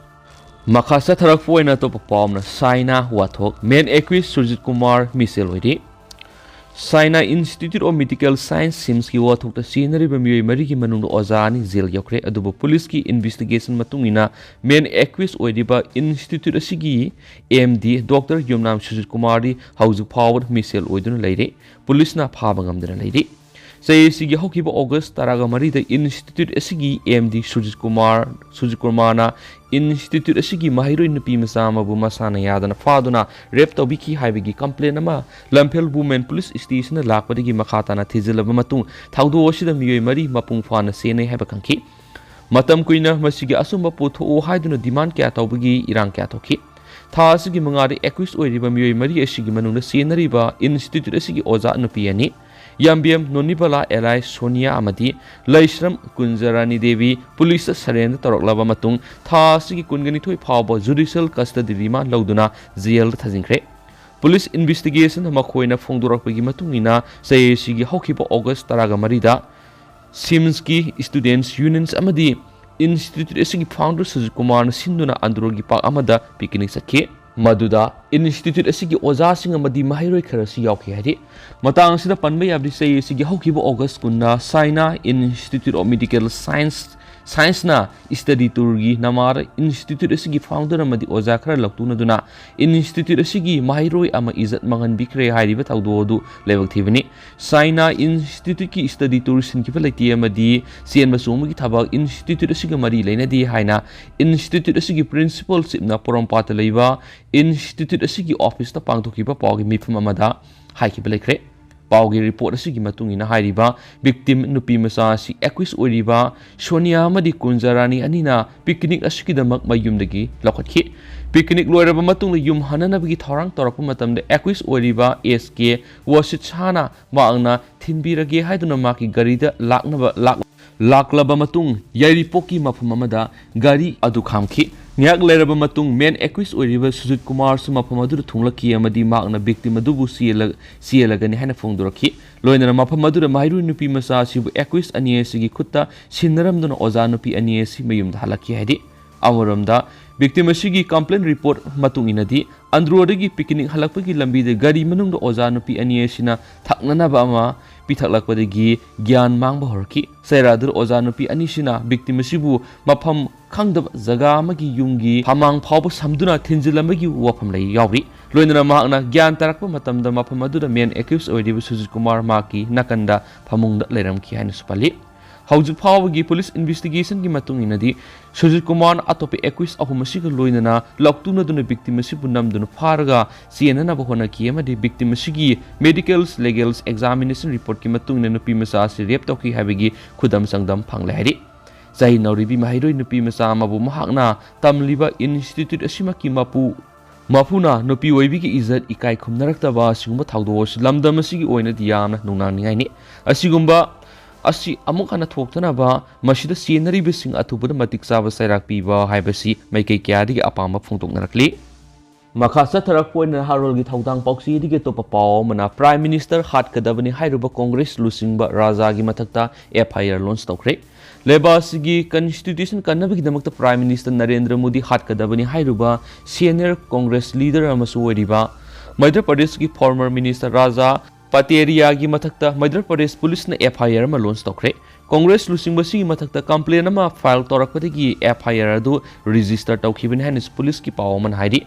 ꯃꯈꯥ ꯆꯠꯊꯔꯛꯄ ꯑꯣꯏꯅ ꯑꯇꯣꯞꯄ ꯄꯥꯎ ꯑꯃꯅ, ꯆꯥꯏꯅꯥ ꯋꯥꯊꯣꯛ, main accused ꯁꯨꯔꯖꯤꯠ ꯀꯨꯃꯥꯔ ꯃꯤꯁꯦꯜ ꯑꯣꯏꯔꯤ꯫ China Institute of Medical Science, SIMSꯀꯤ ꯋꯥꯊꯣꯛꯇ ꯆꯦꯟꯅꯔꯤꯕ ꯃꯤꯑꯣꯏ ꯃꯔꯤꯒꯤ ꯃꯅꯨꯡꯗ ꯑꯣꯖꯥ ꯑꯅꯤ ꯖꯦꯜ ꯌꯧꯈ꯭ꯔꯦ, ꯑꯗꯨꯕꯨ ꯄꯨꯂꯤꯁꯀꯤ investigation ꯃꯇꯨꯡ ꯏꯟꯅ main accused ꯑꯣꯏꯔꯤꯕ institute ꯑꯁꯤꯒꯤ MD Doctor ꯌꯨꯝꯅꯥꯝ ꯁꯨꯔꯖꯤꯠ ꯀꯨꯃꯥꯔꯗꯤ ꯍꯧꯖꯤꯛ ꯐꯥꯎꯕꯗ ꯃꯤꯁꯦꯜ ꯑꯣꯏꯗꯨꯅ ꯂꯩꯔꯤ꯫ ꯄꯨꯂꯤꯁꯅ ꯐꯥꯕ ꯉꯝꯗꯅ ꯂꯩꯔꯤ꯫ ꯆꯍꯤ ꯑꯁꯤꯒꯤ ꯍꯧꯈꯤꯕ ꯑꯣꯒꯁ ꯇꯔꯥꯒ ꯃꯔꯤꯗ institute ꯑꯁꯤꯒꯤ MD ꯁꯨꯔꯖꯤꯠ ꯀꯨꯃꯥꯔ, ꯁꯨꯔꯖꯤꯠ ꯀꯨꯃꯥꯔꯅ institute ꯑꯁꯤꯒꯤ ꯃꯍꯩꯔꯣꯏ ꯅꯨꯄꯤ ꯃꯆꯥ ꯑꯃꯕꯨ ꯃꯁꯥꯅ ꯌꯥꯗꯅ ꯐꯥꯗꯨꯅ rape ꯇꯧꯕꯤꯈꯤ ꯍꯥꯏꯕꯒꯤ complaint ꯑꯃ ꯂꯝꯐꯦꯜ Women Police Stationꯗ ꯂꯥꯛꯄꯗꯒꯤ ꯃꯈꯥ ꯇꯥꯅ ꯊꯤꯖꯤꯜꯂꯕ ꯃꯇꯨꯡ ꯊꯧꯗꯣꯛ ꯑꯁꯤꯗ ꯃꯤꯑꯣꯏ ꯃꯔꯤ ꯃꯄꯨꯡ ꯐꯥꯅ ꯆꯦꯟꯅꯩ ꯍꯥꯏꯕ ꯈꯪꯈꯤ꯫ ꯃꯇꯝ ꯀꯨꯏꯅ ꯃꯁꯤꯒꯤ ꯑꯆꯨꯝꯕ ꯄꯨꯊꯣꯛꯎ ꯍꯥꯏꯗꯨꯅ demand ꯀꯌꯥ ꯇꯧꯕꯒꯤ ꯏꯔꯥꯡ ꯀꯌꯥ ꯊꯣꯛꯈꯤ꯫ ꯊꯥ ꯑꯁꯤꯒꯤ ꯃꯉꯥꯗ accused ꯑꯣꯏꯔꯤꯕ ꯃꯤꯑꯣꯏ ꯃꯔꯤ ꯑꯁꯤꯒꯤ ꯃꯅꯨꯡꯗ ꯆꯦꯟꯅꯔꯤꯕ institute ꯑꯁꯤꯒꯤ ꯑꯣꯖꯥ ꯅꯨꯄꯤ ꯑꯅꯤ, ꯌꯥꯝꯕꯦꯝ ꯅꯣꯅꯤꯕꯂꯥ alias ꯁꯣꯅꯤꯌꯥ ꯑꯃꯗꯤ ꯂꯩꯁ꯭ꯔꯝ ꯀꯨꯟꯖꯔꯥꯅꯤ ꯗꯦꯕꯤ, ꯄꯨꯂꯤꯁꯇ surrender ꯇꯧꯔꯛꯂꯕ ꯃꯇꯨꯡ ꯊꯥ ꯑꯁꯤꯒꯤ ꯀꯨꯟꯒ ꯅꯤꯊꯣꯏ ꯐꯥꯎꯕ judicial custody remand ꯂꯧꯗꯨꯅ ꯖꯦꯜꯗ ꯊꯥꯖꯤꯟꯈ꯭ꯔꯦ꯫ ꯄꯨꯂꯤꯁ investigation ꯃꯈꯣꯏꯅ ꯐꯣꯡꯗꯣꯔꯛꯄꯒꯤ ꯃꯇꯨꯡ ꯏꯟꯅ, ꯆꯍꯤ ꯑꯁꯤꯒꯤ ꯍꯧꯈꯤꯕ ꯑꯣꯒꯁ ꯇꯔꯥꯒ ꯃꯔꯤꯗ SIMSꯀꯤ students unions ꯑꯃꯗꯤ institute ꯑꯁꯤꯒꯤ founder ꯁꯨꯖꯤꯠ ꯀꯨꯃꯥꯔꯅ ꯁꯤꯟꯗꯨꯅ ꯑꯟꯗ꯭ꯔꯣꯒꯤ park ꯑꯃꯗ picnic ꯆꯠꯈꯤ꯫ ꯃꯗꯨꯗ institute ꯑꯁꯤꯒꯤ ꯑꯣꯖꯥꯁꯤꯡ ꯑꯃꯗꯤ ꯃꯍꯩꯔꯣꯏ ꯈꯔꯁꯨ ꯌꯥꯎꯈꯤ ꯍꯥꯏꯔꯤ꯫ ꯃꯇꯥꯡ ꯑꯁꯤꯗ ꯄꯟꯕ ꯌꯥꯕꯗꯤ, ꯆꯍꯤ ꯑꯁꯤꯒꯤ ꯍꯧꯈꯤꯕ ꯑꯣꯒꯁ ꯀꯨꯟꯗ China Institute of Medical Science, ꯁꯥꯏꯟꯁꯅ ꯁ꯭ꯇꯗꯤ ꯇꯨꯔꯒꯤ ꯅꯃꯥꯗ ꯏꯟꯁꯇꯤꯇ꯭ꯌꯨꯠ ꯑꯁꯤꯒꯤ ꯐꯥꯎꯟꯗꯔ ꯑꯃꯗꯤ ꯑꯣꯖꯥ ꯈꯔ ꯂꯧꯇꯨꯅꯗꯨꯅ ꯏꯟꯁꯇꯤꯇ꯭ꯌꯨꯠ ꯑꯁꯤꯒꯤ ꯃꯍꯩꯔꯣꯏ ꯑꯃ ꯏꯖꯠ ꯃꯥꯡꯍꯟꯕꯤꯈ꯭ꯔꯦ ꯍꯥꯏꯔꯤꯕ ꯊꯧꯗꯣꯛ ꯑꯗꯨ ꯂꯥꯏꯕꯛ ꯊꯤꯕꯅꯤ꯫ ꯁꯥꯏꯅ ꯏꯟꯁꯇꯤꯇ꯭ꯌꯨꯠꯀꯤ ꯁ꯭ꯇꯗꯤ ꯇꯨꯔ ꯁꯤꯟꯈꯤꯕ ꯂꯩꯇꯦ ꯑꯃꯗꯤ ꯆꯦꯟꯕ ꯆꯣꯡꯕꯒꯤ ꯊꯕꯛ ꯏꯟꯁꯇꯤꯇ꯭ꯌꯨꯠ ꯑꯁꯤꯒ ꯃꯔꯤ ꯂꯩꯅꯗꯦ ꯍꯥꯏꯅ ꯏꯟꯁꯇꯤꯇ꯭ꯌꯨꯠ ꯑꯁꯤꯒꯤ ꯄ꯭ꯔꯤꯟꯁꯤꯄꯥꯜ ꯆꯤꯞꯅ ꯄꯣꯔꯣꯝꯄꯥꯠꯇ ꯂꯩꯕ ꯏꯟꯁꯇꯤꯇ꯭ꯌꯨꯠ ꯑꯁꯤꯒꯤ ꯑꯣꯐꯤꯁꯇ ꯄꯥꯡꯊꯣꯛꯈꯤꯕ ꯄꯥꯎꯒꯤ ꯃꯤꯐꯝ ꯑꯃꯗ ꯍꯥꯏꯈꯤꯕ ꯂꯩꯈ꯭ꯔꯦ꯫ ꯄꯥꯎꯒꯤ ꯔꯤꯄꯣꯔꯠ ꯑꯁꯤꯒꯤ ꯃꯇꯨꯡ ꯏꯟꯅ ꯍꯥꯏꯔꯤꯕ ꯚꯤꯛꯇꯤꯝ ꯅꯨꯄꯤ ꯃꯆꯥ ꯑꯁꯤ ꯑꯦꯀ꯭ꯌꯨꯁ ꯑꯣꯏꯔꯤꯕ ꯁꯣꯅꯤꯌꯥ ꯑꯃꯗꯤ ꯀꯨꯟꯖꯥꯔꯥꯅꯤ ꯑꯅꯤꯅ ꯄꯤꯛꯅꯤꯛ ꯑꯁꯤꯒꯤꯗꯃꯛ ꯃꯌꯨꯝꯗꯒꯤ ꯂꯧꯈꯠꯈꯤ꯫ ꯄꯤꯛꯅꯤꯛ ꯂꯣꯏꯔꯕ ꯃꯇꯨꯡꯗ ꯌꯨꯝ ꯍꯟꯅꯅꯕꯒꯤ ꯊꯧꯔꯥꯡ ꯇꯧꯔꯛꯄ ꯃꯇꯝꯗ ꯑꯦꯀ꯭ꯌꯨꯁ ꯑꯣꯏꯔꯤꯕ ꯑꯦꯁ ꯀꯦ ꯋꯥꯁꯤꯠ ꯁꯥꯍꯅ ꯃꯍꯥꯛꯅ ꯊꯤꯟꯕꯤꯔꯒꯦ ꯍꯥꯏꯗꯨꯅ ꯃꯍꯥꯛꯀꯤ ꯒꯥꯔꯤꯗ ꯂꯥꯛꯅꯕ ꯂꯥꯛ-, ꯂꯥꯛꯂꯕ ꯃꯇꯨꯡ ꯌꯥꯏꯔꯤꯄꯣꯛꯀꯤ ꯃꯐꯝ ꯑꯃꯗ ꯒꯥꯔꯤ ꯑꯗꯨ ꯈꯥꯝꯈꯤ꯫ ꯉꯥꯏꯍꯥꯛ ꯂꯩꯔꯕ ꯃꯇꯨꯡ ꯃꯦꯟ ꯑꯦꯀ꯭ꯌꯨꯁ ꯑꯣꯏꯔꯤꯕ ꯁꯨꯖꯤꯠ ꯀꯨꯃꯥꯔꯁꯨ ꯃꯐꯝ ꯑꯗꯨꯗ ꯊꯨꯡꯂꯛꯈꯤ ꯑꯃꯗꯤ ꯃꯍꯥꯛꯅ ꯚꯤꯛꯇꯤꯝ ꯑꯗꯨꯕꯨ ꯆꯦꯜꯂ-, ꯆꯦꯜꯂꯒꯅꯤ ꯍꯥꯏꯅ ꯐꯣꯡꯗꯣꯔꯛꯈꯤ꯫ ꯂꯣꯏꯅꯅ ꯃꯐꯝ ꯑꯗꯨꯗ ꯃꯍꯩꯔꯣꯏ ꯅꯨꯄꯤ ꯃꯆꯥ ꯑꯁꯤꯕꯨ ꯑꯦꯀ꯭ꯌꯨꯁ ꯑꯅꯤ ꯑꯁꯤꯒꯤ ꯈꯨꯠꯇ ꯁꯤꯟꯅꯔꯝꯗꯨꯅ ꯑꯣꯖꯥ ꯅꯨꯄꯤ ꯑꯅꯤ ꯑꯁꯤ ꯃꯌꯨꯝꯗ ꯍꯜꯂꯛꯈꯤ ꯍꯥꯏꯔꯤ꯫ ꯑꯃꯔꯣꯝꯗ, ꯚꯤꯛꯇꯤꯝ ꯑꯁꯤꯒꯤ ꯀꯝꯄ꯭ꯂꯦꯟ ꯔꯤꯄꯣꯔꯠ ꯃꯇꯨꯡ ꯏꯟꯅꯗꯤ, ꯑꯟꯗ꯭ꯔꯣꯗꯒꯤ ꯄꯤꯛꯅꯤꯛ ꯍꯜꯂꯛꯄꯒꯤ ꯂꯝꯕꯤꯗ ꯒꯥꯔꯤ ꯃꯅꯨꯡꯗ ꯑꯣꯖꯥ ꯅꯨꯄꯤ ꯑꯅꯤ ꯑꯁꯤꯅ ꯊꯛꯅꯅꯕ ꯑꯃ ꯄꯤꯊꯛꯂꯛꯄꯗꯒꯤ ꯒ꯭ꯌꯥꯟ ꯃꯥꯡꯕ ꯍꯧꯔꯛꯈꯤ꯫ ꯆꯩꯔꯥꯗꯨꯗ ꯑꯣꯖꯥ ꯅꯨꯄꯤ ꯑꯅꯤꯁꯤꯅ ꯚꯤꯛꯇꯤꯝ ꯑꯁꯤꯕꯨ ꯃꯐꯝ ꯈꯪꯗꯕ ꯖꯒꯥ ꯑꯃꯒꯤ ꯌꯨꯝꯒꯤ ꯐꯃꯥꯡ ꯐꯥꯎꯕ ꯁꯝꯗꯨꯅ ꯊꯤꯟꯖꯤꯜꯂꯝꯕꯒꯤ ꯋꯥꯐꯝ ꯂꯩ ꯌꯥꯎꯔꯤ꯫ ꯂꯣꯏꯅꯅ ꯃꯍꯥꯛꯅ ꯒ꯭ꯌꯥꯟ ꯇꯥꯔꯛꯄ ꯃꯇꯝꯗ ꯃꯐꯝ ꯑꯗꯨꯗ ꯃꯦꯟ ꯑꯦꯀ꯭ꯌꯨꯁ ꯑꯣꯏꯔꯤꯕ ꯁꯨꯖꯤꯠ ꯀꯨꯃꯥꯔ ꯃꯍꯥꯛꯀꯤ ꯅꯥꯀꯟꯗ ꯐꯃꯨꯡꯗ ꯂꯩꯔꯝꯈꯤ ꯍꯥꯏꯅꯁꯨ ꯄꯜꯂꯤ꯫ ꯍꯧꯖꯤꯛ ꯐꯥꯎꯕꯒꯤ ꯄꯨꯂꯤꯁ ꯏꯟꯚꯦꯁꯇꯤꯒꯦꯁꯟꯒꯤ ꯃꯇꯨꯡ ꯏꯟꯅꯗꯤ, ꯁꯨꯖꯤꯠ ꯀꯨꯃꯥꯔꯅ ꯑꯇꯣꯞꯄ ꯑꯦꯀ꯭ꯌꯨꯁ ꯑꯍꯨꯝ ꯑꯁꯤꯒ ꯂꯣꯏꯅꯅ ꯂꯧꯇꯨꯅꯗꯨꯅ ꯚꯤꯛꯇꯤꯝ ꯑꯁꯤꯕꯨ ꯅꯝꯗꯨꯅ ꯐꯥꯔꯒ ꯆꯦꯟꯅꯅꯕ ꯍꯣꯠꯅꯈꯤ ꯑꯃꯗꯤ ꯚꯤꯛꯇꯤꯝ ꯑꯁꯤꯒꯤ ꯃꯦꯗꯤꯀꯦꯜ, ꯂꯤꯒꯦꯜ ꯑꯦꯛꯖꯥꯃꯤꯅꯦꯁꯟ ꯔꯤꯄꯣꯔꯠꯀꯤ ꯃꯇꯨꯡ ꯏꯟꯅ ꯅꯨꯄꯤ ꯃꯆꯥ ꯑꯁꯤ ꯔꯦꯞ ꯇꯧꯈꯤ ꯍꯥꯏꯕꯒꯤ ꯈꯨꯗꯝ ꯆꯥꯡꯗꯝ ꯐꯪꯂꯦ ꯍꯥꯏꯔꯤ꯫ ꯆꯍꯤ ꯅꯧꯔꯤꯕꯤ ꯃꯍꯩꯔꯣꯏ ꯅꯨꯄꯤ ꯃꯆꯥ ꯑꯃꯕꯨ ꯃꯍꯥꯛꯅ ꯇꯝꯂꯤꯕ ꯏꯟꯁꯇꯤꯇ꯭ꯌꯨꯠ ꯑꯁꯤꯃꯛꯀꯤ ꯃꯄꯨ ꯃꯄꯨꯅ ꯅꯨꯄꯤ ꯑꯣꯏꯕꯤꯒꯤ ꯏꯖꯠ ꯏꯀꯥꯏ ꯈꯨꯝꯅꯔꯛꯇꯕ ꯑꯁꯤꯒꯨꯝꯕ ꯊꯧꯗꯣꯛ ꯑꯁꯤ ꯂꯝꯗꯝ ꯑꯁꯤꯒꯤ ꯑꯣꯏꯅꯗꯤ ꯌꯥꯝꯅ ꯅꯨꯡꯅꯥꯡꯅꯤꯡꯉꯥꯏꯅꯤ꯫ ꯑꯁꯤꯒꯨꯝꯕ ꯑꯁꯤ ꯑꯃꯨꯛ ꯍꯟꯅ ꯊꯣꯛꯇꯅꯕ ꯃꯁꯤꯗ ꯆꯦꯟꯅꯔꯤꯕꯁꯤꯡ ꯑꯊꯨꯕꯗ ꯃꯇꯤꯛ ꯆꯥꯕ ꯆꯩꯔꯥꯛ ꯄꯤꯕ ꯍꯥꯏꯕꯁꯤ ꯃꯥꯏꯀꯩ ꯀꯌꯥꯗꯒꯤ ꯑꯄꯥꯝꯕ ꯐꯣꯡꯗꯣꯛꯅꯔꯛꯂꯤ꯫ ꯃꯈꯥ ꯆꯠꯊꯔꯛꯄ ꯑꯣꯏꯅ ꯅꯍꯥꯔꯣꯜꯒꯤ ꯊꯧꯗꯥꯡ ꯄꯥꯎꯆꯦꯗꯒꯤ ꯑꯇꯣꯞꯄ ꯄꯥꯎ ꯑꯃꯅ, ꯄ꯭ꯔꯥꯏꯝ ꯃꯤꯅꯤꯁꯇꯔ ꯍꯥꯠꯀꯗꯕꯅꯤ ꯍꯥꯏꯔꯨꯕ ꯀꯣꯡꯒ꯭ꯔꯦꯁ ꯂꯨꯆꯤꯡꯕ ꯔꯥꯖꯥꯒꯤ ꯃꯊꯛꯇ ꯑꯦꯐ ꯑꯥꯏ ꯑꯥꯔ ꯂꯣꯟꯆ ꯇꯧꯈ꯭ꯔꯦ꯫ ꯂꯩꯕꯥꯛ ꯑꯁꯤꯒꯤ ꯀꯟꯁꯇꯤꯇ꯭ꯌꯨꯁꯟ ꯀꯟꯅꯕꯒꯤꯗꯃꯛꯇ ꯄ꯭ꯔꯥꯏꯝ ꯃꯤꯅꯤꯁꯇꯔ ꯅꯔꯦꯟꯗ꯭ꯔ ꯃꯣꯗꯤ ꯍꯥꯠꯀꯗꯕꯅꯤ ꯍꯥꯏꯔꯨꯕ ꯁꯦꯅꯤꯌꯔ ꯀꯣꯡꯒ꯭ꯔꯦꯁ ꯂꯤꯗꯔ ꯑꯃꯁꯨ ꯑꯣꯏꯔꯤꯕ ꯃꯙ꯭ꯌ ꯄ꯭ꯔꯗꯦꯁꯀꯤ ꯐꯣꯔꯃꯔ ꯃꯤꯅꯤꯁꯇꯔ ꯔꯥꯖꯥ ꯄꯇꯦꯔꯤꯌꯥꯒꯤ ꯃꯊꯛꯇ ꯃꯙ꯭ꯌ ꯄ꯭ꯔꯗꯦꯁ ꯄꯨꯂꯤꯁꯅ ꯑꯦꯐ ꯑꯥꯏ ꯑꯥꯔ ꯑꯃ ꯂꯣꯟꯆ ꯇꯧꯈ꯭ꯔꯦ꯫ ꯀꯣꯡꯒ꯭ꯔꯦꯁ ꯂꯨꯆꯤꯡꯕꯁꯤꯒꯤ ꯃꯊꯛꯇ complaint ꯑꯃ file ꯇꯧꯔꯛꯄꯗꯒꯤ F I R ꯑꯗꯨ register ꯇꯧꯈꯤꯕꯅꯤ ꯍꯥꯏꯅꯁꯨ ꯄꯨꯂꯤꯁꯀꯤ ꯄꯥꯎ ꯑꯃꯅ ꯍꯥꯏꯔꯤ꯫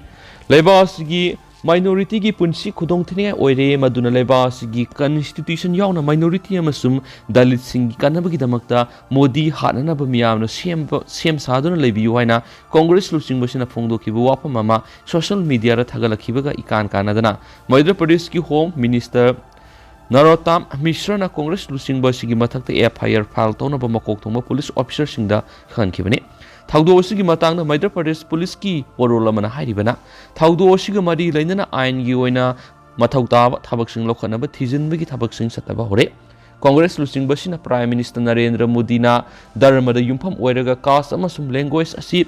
ꯂꯩꯕꯥꯛ ꯑꯁꯤꯒꯤ minorityꯒꯤ ꯄꯨꯟꯁꯤ ꯈꯨꯗꯣꯡꯊꯤꯅꯤꯡꯉꯥꯏ ꯑꯣꯏꯔꯦ, ꯃꯗꯨꯅ ꯂꯩꯕꯥꯛ ꯑꯁꯤꯒꯤ constitution ꯌꯥꯎꯅ minority ꯑꯃꯁꯨꯡ ꯗꯂꯤꯠꯁꯤꯡꯒꯤ ꯀꯥꯟꯅꯕꯒꯤꯗꯃꯛꯇ ꯃꯣꯗꯤ ꯍꯥꯠꯅꯅꯕ ꯃꯤꯌꯥꯝꯅ ꯁꯦꯝꯕ, ꯁꯦꯝ ꯁꯥꯗꯨꯅ ꯂꯩꯕꯤꯌꯨ ꯍꯥꯏꯅ ꯀꯣꯡꯒ꯭ꯔꯦꯁ ꯂꯨꯆꯤꯡꯕꯁꯤꯅ ꯐꯣꯡꯗꯣꯛꯈꯤꯕ ꯋꯥꯐꯝ ꯑꯃ social mediaꯗ ꯊꯥꯒꯠꯂꯛꯈꯤꯕꯒ ꯏꯀꯥꯟ ꯀꯥꯟꯅꯗꯅ ꯃꯙ꯭ꯌ ꯄ꯭ꯔꯗꯦꯁꯀꯤ Home Minister ꯅꯔꯣꯇꯥꯝ ꯃꯤꯁ꯭ꯔꯅ ꯀꯣꯡꯒ꯭ꯔꯦꯁ ꯂꯨꯆꯤꯡꯕ ꯑꯁꯤꯒꯤ ꯃꯊꯛꯇ F I R file ꯇꯧꯅꯕ ꯃꯀꯣꯛ ꯊꯣꯡꯕ ꯄꯨꯂꯤꯁ officerꯁꯤꯡꯗ ꯈꯪꯍꯟꯈꯤꯕꯅꯤ꯫ ꯊꯧꯗꯣꯛ ꯑꯁꯤꯒꯤ ꯃꯇꯥꯡꯗ ꯃꯙ꯭ꯌ ꯄ꯭ꯔꯗꯦꯁ ꯄꯨꯂꯤꯁꯀꯤ ꯋꯥꯔꯣꯜ ꯑꯃꯅ ꯍꯥꯏꯔꯤꯕꯅ, ꯊꯧꯗꯣꯛ ꯑꯁꯤꯒ ꯃꯔꯤ ꯂꯩꯅꯅ ꯑꯥꯏꯟꯒꯤ ꯑꯣꯏꯅ ꯃꯊꯧ ꯇꯥꯕ ꯊꯕꯛꯁꯤꯡ ꯂꯧꯈꯠꯅꯕ ꯊꯤꯖꯤꯟꯕꯒꯤ ꯊꯕꯛꯁꯤꯡ ꯆꯠꯊꯕ ꯍꯧꯔꯦ꯫ ꯀꯣꯡꯒ꯭ꯔꯦꯁ ꯂꯨꯆꯤꯡꯕꯁꯤꯅ Prime Minister ꯅꯔꯦꯟꯗ꯭ꯔ ꯃꯣꯗꯤꯅ ꯙꯔꯃꯗ ꯌꯨꯝꯐꯝ ꯑꯣꯏꯔꯒ caste ꯑꯃꯁꯨꯡ language ꯑꯁꯤ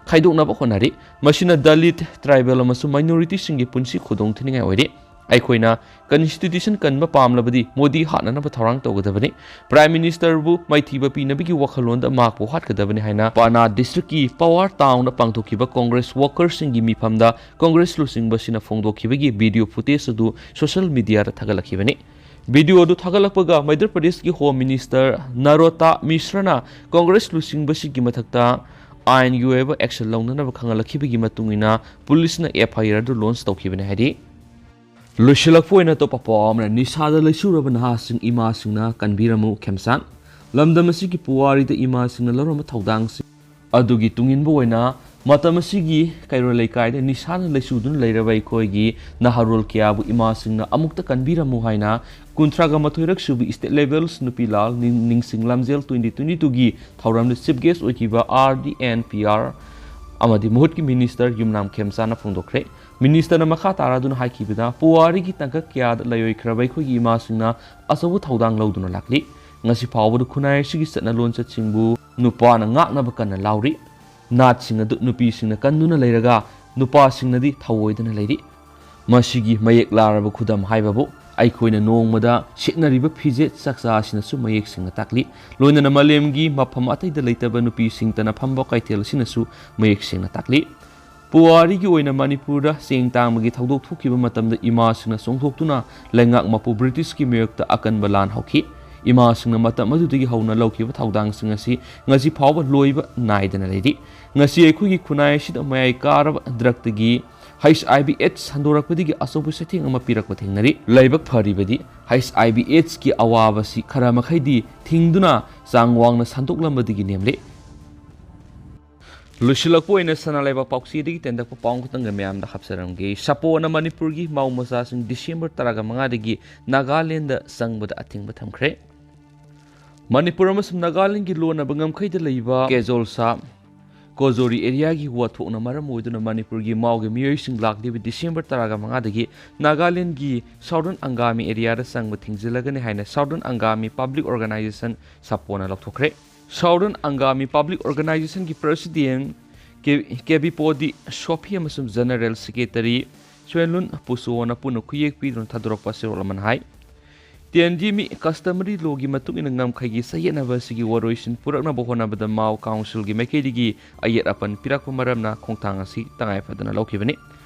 ꯈꯥꯏꯗꯣꯛꯅꯕ ꯍꯣꯠꯅꯔꯤ꯫ ꯃꯁꯤꯅ ꯗꯂꯤꯠ, tribal ꯑꯃꯁꯨꯡ minorityꯁꯤꯡꯒꯤ ꯄꯨꯟꯁꯤ ꯈꯨꯗꯣꯡꯊꯤꯅꯤꯡꯉꯥꯏ ꯑꯣꯏꯔꯤ꯫ ꯑꯩꯈꯣꯏꯅ constitution ꯀꯟꯕ ꯄꯥꯝꯂꯕꯗꯤ ꯃꯣꯗꯤ ꯍꯥꯠꯅꯅꯕ ꯊꯧꯔꯥꯡ ꯇꯧꯒꯗꯕꯅꯤ꯫ Prime Ministerꯕꯨ ꯃꯥꯏꯊꯤꯕ ꯄꯤꯅꯕꯒꯤ ꯋꯥꯈꯜꯂꯣꯟꯗ ꯃꯍꯥꯛꯄꯨ ꯍꯥꯠꯀꯗꯕꯅꯤ ꯍꯥꯏꯅ ꯄꯥꯅꯥ districtꯀꯤ Pawar townꯗ ꯄꯥꯡꯊꯣꯛꯈꯤꯕ ꯀꯣꯡꯒ꯭ꯔꯦꯁ workerꯁꯤꯡꯒꯤ ꯃꯤꯐꯝꯗ ꯀꯣꯡꯒ꯭ꯔꯦꯁ ꯂꯨꯆꯤꯡꯕꯁꯤꯅ ꯐꯣꯡꯗꯣꯛꯈꯤꯕꯒꯤ video footage ꯑꯗꯨ social mediaꯗ ꯊꯥꯒꯠꯂꯛꯈꯤꯕꯅꯤ꯫ Video ꯑꯗꯨ ꯊꯥꯒꯠꯂꯛꯄꯒ ꯃꯙ꯭ꯌ ꯄ꯭ꯔꯗꯦꯁꯀꯤ Home Minister ꯅꯔꯣꯇꯥ ꯃꯤꯁ꯭ꯔꯅ ꯀꯣꯡꯒ꯭ꯔꯦꯁ ꯂꯨꯆꯤꯡꯕꯁꯤꯡꯒꯤ ꯃꯊꯛꯇ ꯑꯥꯏꯟꯒꯤ ꯑꯣꯏꯕ action ꯂꯧꯅꯅꯕ ꯈꯪꯍꯜꯂꯛꯈꯤꯕꯒꯤ ꯃꯇꯨꯡ ꯏꯟꯅ ꯄꯨꯂꯤꯁꯅ F I R ꯑꯗꯨ launch ꯇꯧꯈꯤꯕꯅꯤ ꯍꯥꯏꯔꯤ꯫ ꯂꯣꯏꯁꯤꯜꯂꯛꯄ ꯑꯣꯏꯅ ꯑꯇꯣꯞꯄ ꯄꯥꯎ ꯑꯃꯅ, ꯅꯤꯁꯥꯗ ꯂꯩꯆꯨꯔꯕ ꯅꯍꯥꯁꯤꯡ ꯏꯃꯥꯁꯤꯡꯅ ꯀꯟꯕꯤꯔꯝꯃꯨ ꯈꯦꯝꯆꯥꯟ꯫ ꯂꯝꯗꯝ ꯑꯁꯤꯒꯤ ꯄꯨꯋꯥꯔꯤꯗ ꯏꯃꯥꯁꯤꯡꯅ ꯂꯧꯔꯝꯕ ꯊꯧꯗꯥꯡꯁꯤꯡ ꯑꯗꯨꯒꯤ ꯇꯨꯡꯏꯟꯕ ꯑꯣꯏꯅ ꯃꯇꯝ ꯑꯁꯤꯒꯤ ꯀꯩꯔꯣꯜ ꯂꯩꯀꯥꯏꯗ ꯅꯤꯁꯥꯅ ꯂꯩꯆꯨꯗꯨꯅ ꯂꯩꯔꯕ ꯑꯩꯈꯣꯏꯒꯤ ꯅꯍꯥꯔꯣꯜ ꯀꯌꯥꯕꯨ ꯏꯃꯥꯁꯤꯡꯅ ꯑꯃꯨꯛꯇ ꯀꯟꯕꯤꯔꯝꯃꯨ ꯍꯥꯏꯅ ꯀꯨꯟꯊ꯭ꯔꯥꯒ ꯃꯥꯊꯣꯏꯔꯛ ꯁꯨꯕ State Levels ꯅꯨꯄꯤ ꯂꯥꯜ ꯅꯤꯡ-, ꯅꯤꯡꯁꯤꯡ ꯂꯝꯖꯦꯜ twenty twenty twoꯒꯤ ꯊꯧꯔꯝꯗ chief guest ꯑꯣꯏꯈꯤꯕ R D N P R ꯑꯃꯗꯤ ꯃꯍꯨꯠꯀꯤ minister ꯌꯨꯝꯅꯥꯝ ꯈꯦꯝꯆꯥꯟꯅ ꯐꯣꯡꯗꯣꯛꯈ꯭ꯔꯦ꯫ Ministerꯅ ꯃꯈꯥ ꯇꯥꯔꯗꯨꯅ ꯍꯥꯏꯈꯤꯕꯗ, ꯄꯨꯋꯥꯔꯤꯒꯤ ꯇꯥꯡꯀꯛ ꯀꯌꯥꯗ ꯂꯩꯔꯣꯏꯈ꯭ꯔꯕ ꯑꯩꯈꯣꯏꯒꯤ ꯏꯃꯥꯁꯤꯡꯅ ꯑꯆꯧꯕ ꯊꯧꯗꯥꯡ ꯂꯧꯗꯨꯅ ꯂꯥꯛꯂꯤ꯫ ꯉꯁꯤ ꯐꯥꯎꯕꯗ ꯈꯨꯟꯅꯥꯏ ꯑꯁꯤꯒꯤ ꯆꯠꯅ ꯂꯣꯟꯆꯠꯁꯤꯡꯕꯨ ꯅꯨꯄꯥꯅ ꯉꯥꯛꯅꯕ ꯀꯟꯅ ꯂꯥꯎꯔꯤ꯫ ꯅꯥꯠꯁꯤꯡ ꯑꯗꯨ ꯅꯨꯄꯤꯁꯤꯡꯅ ꯀꯟꯗꯨꯅ ꯂꯩꯔꯒ ꯅꯨꯄꯥꯁꯤꯡꯅꯗꯤ ꯊꯧꯑꯣꯏꯗꯅ ꯂꯩꯔꯤ꯫ ꯃꯁꯤꯒꯤ ꯃꯌꯦꯛ ꯂꯥꯔꯕ ꯈꯨꯗꯝ ꯍꯥꯏꯕꯕꯨ ꯑꯩꯈꯣꯏꯅ ꯅꯣꯡꯃꯗ ꯁꯦꯠꯅꯔꯤꯕ ꯐꯤꯖꯦꯠ ꯆꯥꯛꯆꯥ ꯑꯁꯤꯅꯁꯨ ꯃꯌꯦꯛ ꯁꯦꯡꯅ ꯇꯥꯛꯂꯤ꯫ ꯂꯣꯏꯅꯅ ꯃꯥꯂꯦꯝꯒꯤ ꯃꯐꯝ ꯑꯇꯩꯗ ꯂꯩꯇꯕ ꯅꯨꯄꯤꯁꯤꯡꯇꯅ ꯐꯝꯕ ꯀꯩꯊꯦꯜ ꯑꯁꯤꯅꯁꯨ ꯃꯌꯦꯛ ꯁꯦꯡꯅ ꯇꯥꯛꯂꯤ꯫ ꯄꯨꯋꯥꯔꯤꯒꯤ ꯑꯣꯏꯅ ꯃꯅꯤꯄꯨꯔꯗ ꯆꯦꯡ ꯇꯥꯡꯕꯒꯤ ꯊꯧꯗꯣꯛ ꯊꯣꯛꯈꯤꯕ ꯃꯇꯝꯗ ꯏꯃꯥꯁꯤꯡꯅ ꯆꯣꯡꯊꯣꯛꯇꯨꯅ ꯂꯩꯉꯥꯛ ꯃꯄꯨ ꯕ꯭ꯔꯤꯇꯤꯁꯀꯤ ꯃꯥꯌꯣꯛꯇ ꯑꯀꯟꯕ ꯂꯥꯟ ꯍꯧꯈꯤ꯫ ꯏꯃꯥꯁꯤꯡꯅ ꯃꯇꯝ ꯑꯗꯨꯗꯒꯤ ꯍꯧꯅ ꯂꯧꯈꯤꯕ ꯊꯧꯗꯥꯡꯁꯤꯡ ꯑꯁꯤ ꯉꯁꯤ ꯐꯥꯎꯕ ꯂꯣꯏꯕ ꯅꯥꯏꯗꯅ ꯂꯩꯔꯤ꯫ ꯉꯁꯤ ꯑꯩꯈꯣꯏꯒꯤ ꯈꯨꯟꯅꯥꯏ ꯑꯁꯤꯗ ꯃꯌꯥꯏ ꯀꯥꯔꯕ ꯗ꯭ꯔꯒꯇꯒꯤ ꯍꯩꯆ ꯑꯥꯏ ꯚꯤ ꯑꯦꯗꯁ ꯁꯟꯗꯣꯔꯛꯄꯗꯒꯤ ꯑꯆꯧꯕ ꯆꯩꯊꯦꯡ ꯑꯃ ꯄꯤꯔꯛꯄ ꯊꯦꯡꯅꯔꯤ꯫ ꯂꯥꯏꯕꯛ ꯐꯔꯤꯕꯗꯤ ꯍꯩꯆ ꯑꯥꯏ ꯚꯤ ꯑꯦꯗꯁꯀꯤ ꯑꯋꯥꯕꯁꯤ ꯈꯔ ꯃꯈꯩꯗꯤ ꯊꯤꯡꯗꯨꯅ ꯆꯥꯡ ꯋꯥꯡꯅ ꯁꯟꯗꯣꯛꯂꯝꯕꯗꯒꯤ ꯅꯦꯝꯂꯦ꯫ ꯂꯣꯏꯁꯤꯜꯂꯛꯄ ꯑꯣꯏꯅ ꯁꯅꯥ ꯂꯩꯕꯥꯛ ꯄꯥꯎꯆꯦꯗꯒꯤ ꯇꯦꯟꯇꯛꯄ ꯄꯥꯎ ꯈꯛꯇꯪꯒ ꯃꯌꯥꯝꯗ ꯍꯥꯞꯆꯔꯝꯒꯦ꯫ ꯁꯥꯄꯣꯅ ꯃꯅꯤꯄꯨꯔꯒꯤ ꯃꯥꯎ ꯃꯆꯥꯁꯤꯡ ꯗꯤꯁꯦꯝꯕꯔ ꯇꯔꯥꯒ ꯃꯉꯥꯗꯒꯤ ꯅꯥꯒꯥꯂꯦꯟꯗ ꯆꯪꯕꯗ ꯑꯊꯤꯡꯕ ꯊꯝꯈ꯭ꯔꯦ꯫ ꯃꯅꯤꯄꯨꯔ ꯑꯃꯁꯨꯡ ꯅꯥꯒꯥꯂꯦꯟꯒꯤ ꯂꯣꯟꯅꯕ ꯉꯝꯈꯩꯗ ꯂꯩꯕ ꯀꯦꯖꯣꯜꯁꯥ ꯀꯣꯖꯣꯔꯤ ꯑꯦꯔꯤꯌꯥꯒꯤ ꯋꯥꯊꯣꯛꯅ ꯃꯔꯝ ꯑꯣꯏꯗꯨꯅ ꯃꯅꯤꯄꯨꯔꯒꯤ ꯃꯥꯎꯒꯤ ꯃꯤꯑꯣꯏꯁꯤꯡ ꯂꯥꯛꯂꯤꯕ ꯗꯤꯁꯦꯝꯕꯔ ꯇꯔꯥꯒ ꯃꯉꯥꯗꯒꯤ ꯅꯥꯒꯥꯂꯦꯟꯒꯤ ꯁꯥꯎꯗꯔꯟ ꯑꯪꯒꯥꯃꯤ ꯑꯦꯔꯤꯌꯥꯗ ꯆꯪꯕ ꯊꯤꯡꯖꯤꯜꯂꯒꯅꯤ ꯍꯥꯏꯅ ꯁꯥꯎꯗꯔꯟ ꯑꯪꯒꯥꯃꯤ ꯄꯕ꯭ꯂꯤꯛ ꯑꯣꯔꯒꯅꯥꯏꯖꯦꯁꯟ, ꯁꯥꯄꯣꯅ, ꯂꯧꯊꯣꯛꯈ꯭ꯔꯦ꯫ ꯁꯥꯎꯗꯔꯟ ꯑꯪꯒꯥꯃꯤ ꯄꯕ꯭ꯂꯤꯛ ꯑꯣꯔꯒꯅꯥꯏꯖꯦꯁꯟꯒꯤ ꯄ꯭ꯔꯁꯤꯗꯦꯟ ꯀꯦ-, ꯀꯦꯕꯤꯄꯣꯗꯤ ꯁꯣꯐꯤ ꯑꯃꯁꯨꯡ ꯖꯦꯅꯔꯦꯜ ꯁꯦꯀ꯭ꯔꯦꯇꯔꯤ ꯁ꯭ꯋꯦꯟꯂꯨꯟ ꯄꯨꯁꯣꯅ ꯄꯨꯟꯅ ꯈꯨꯌꯦꯛ ꯄꯤꯗꯨꯅ ꯊꯥꯗꯣꯔꯛꯄ ꯆꯦꯔꯣꯜ ꯑꯃꯅ ꯍꯥꯏ, ꯇꯦꯟꯖꯤꯃꯤ ꯀꯁꯇꯃꯔꯤ ꯂꯣꯒꯤ ꯃꯇꯨꯡ ꯏꯟꯅ ꯉꯝꯈꯩꯒꯤ ꯆꯌꯦꯠꯅꯕ ꯑꯁꯤꯒꯤ ꯋꯥꯔꯣꯏꯁꯤꯟ ꯄꯨꯔꯛꯅꯕ ꯍꯣꯠꯅꯕꯗ ꯃꯥꯎ ꯀꯥꯎꯟꯁꯤꯜꯒꯤ ꯃꯥꯏꯀꯩꯗꯒꯤ ꯑꯌꯦꯠ ꯑꯄꯟ ꯄꯤꯔꯛꯄ ꯃꯔꯝꯅ ꯈꯣꯡꯊꯥꯡ ꯑꯁꯤ ꯇꯉꯥꯏ ꯐꯗꯅ ꯂꯧꯈꯤꯕꯅꯤ꯫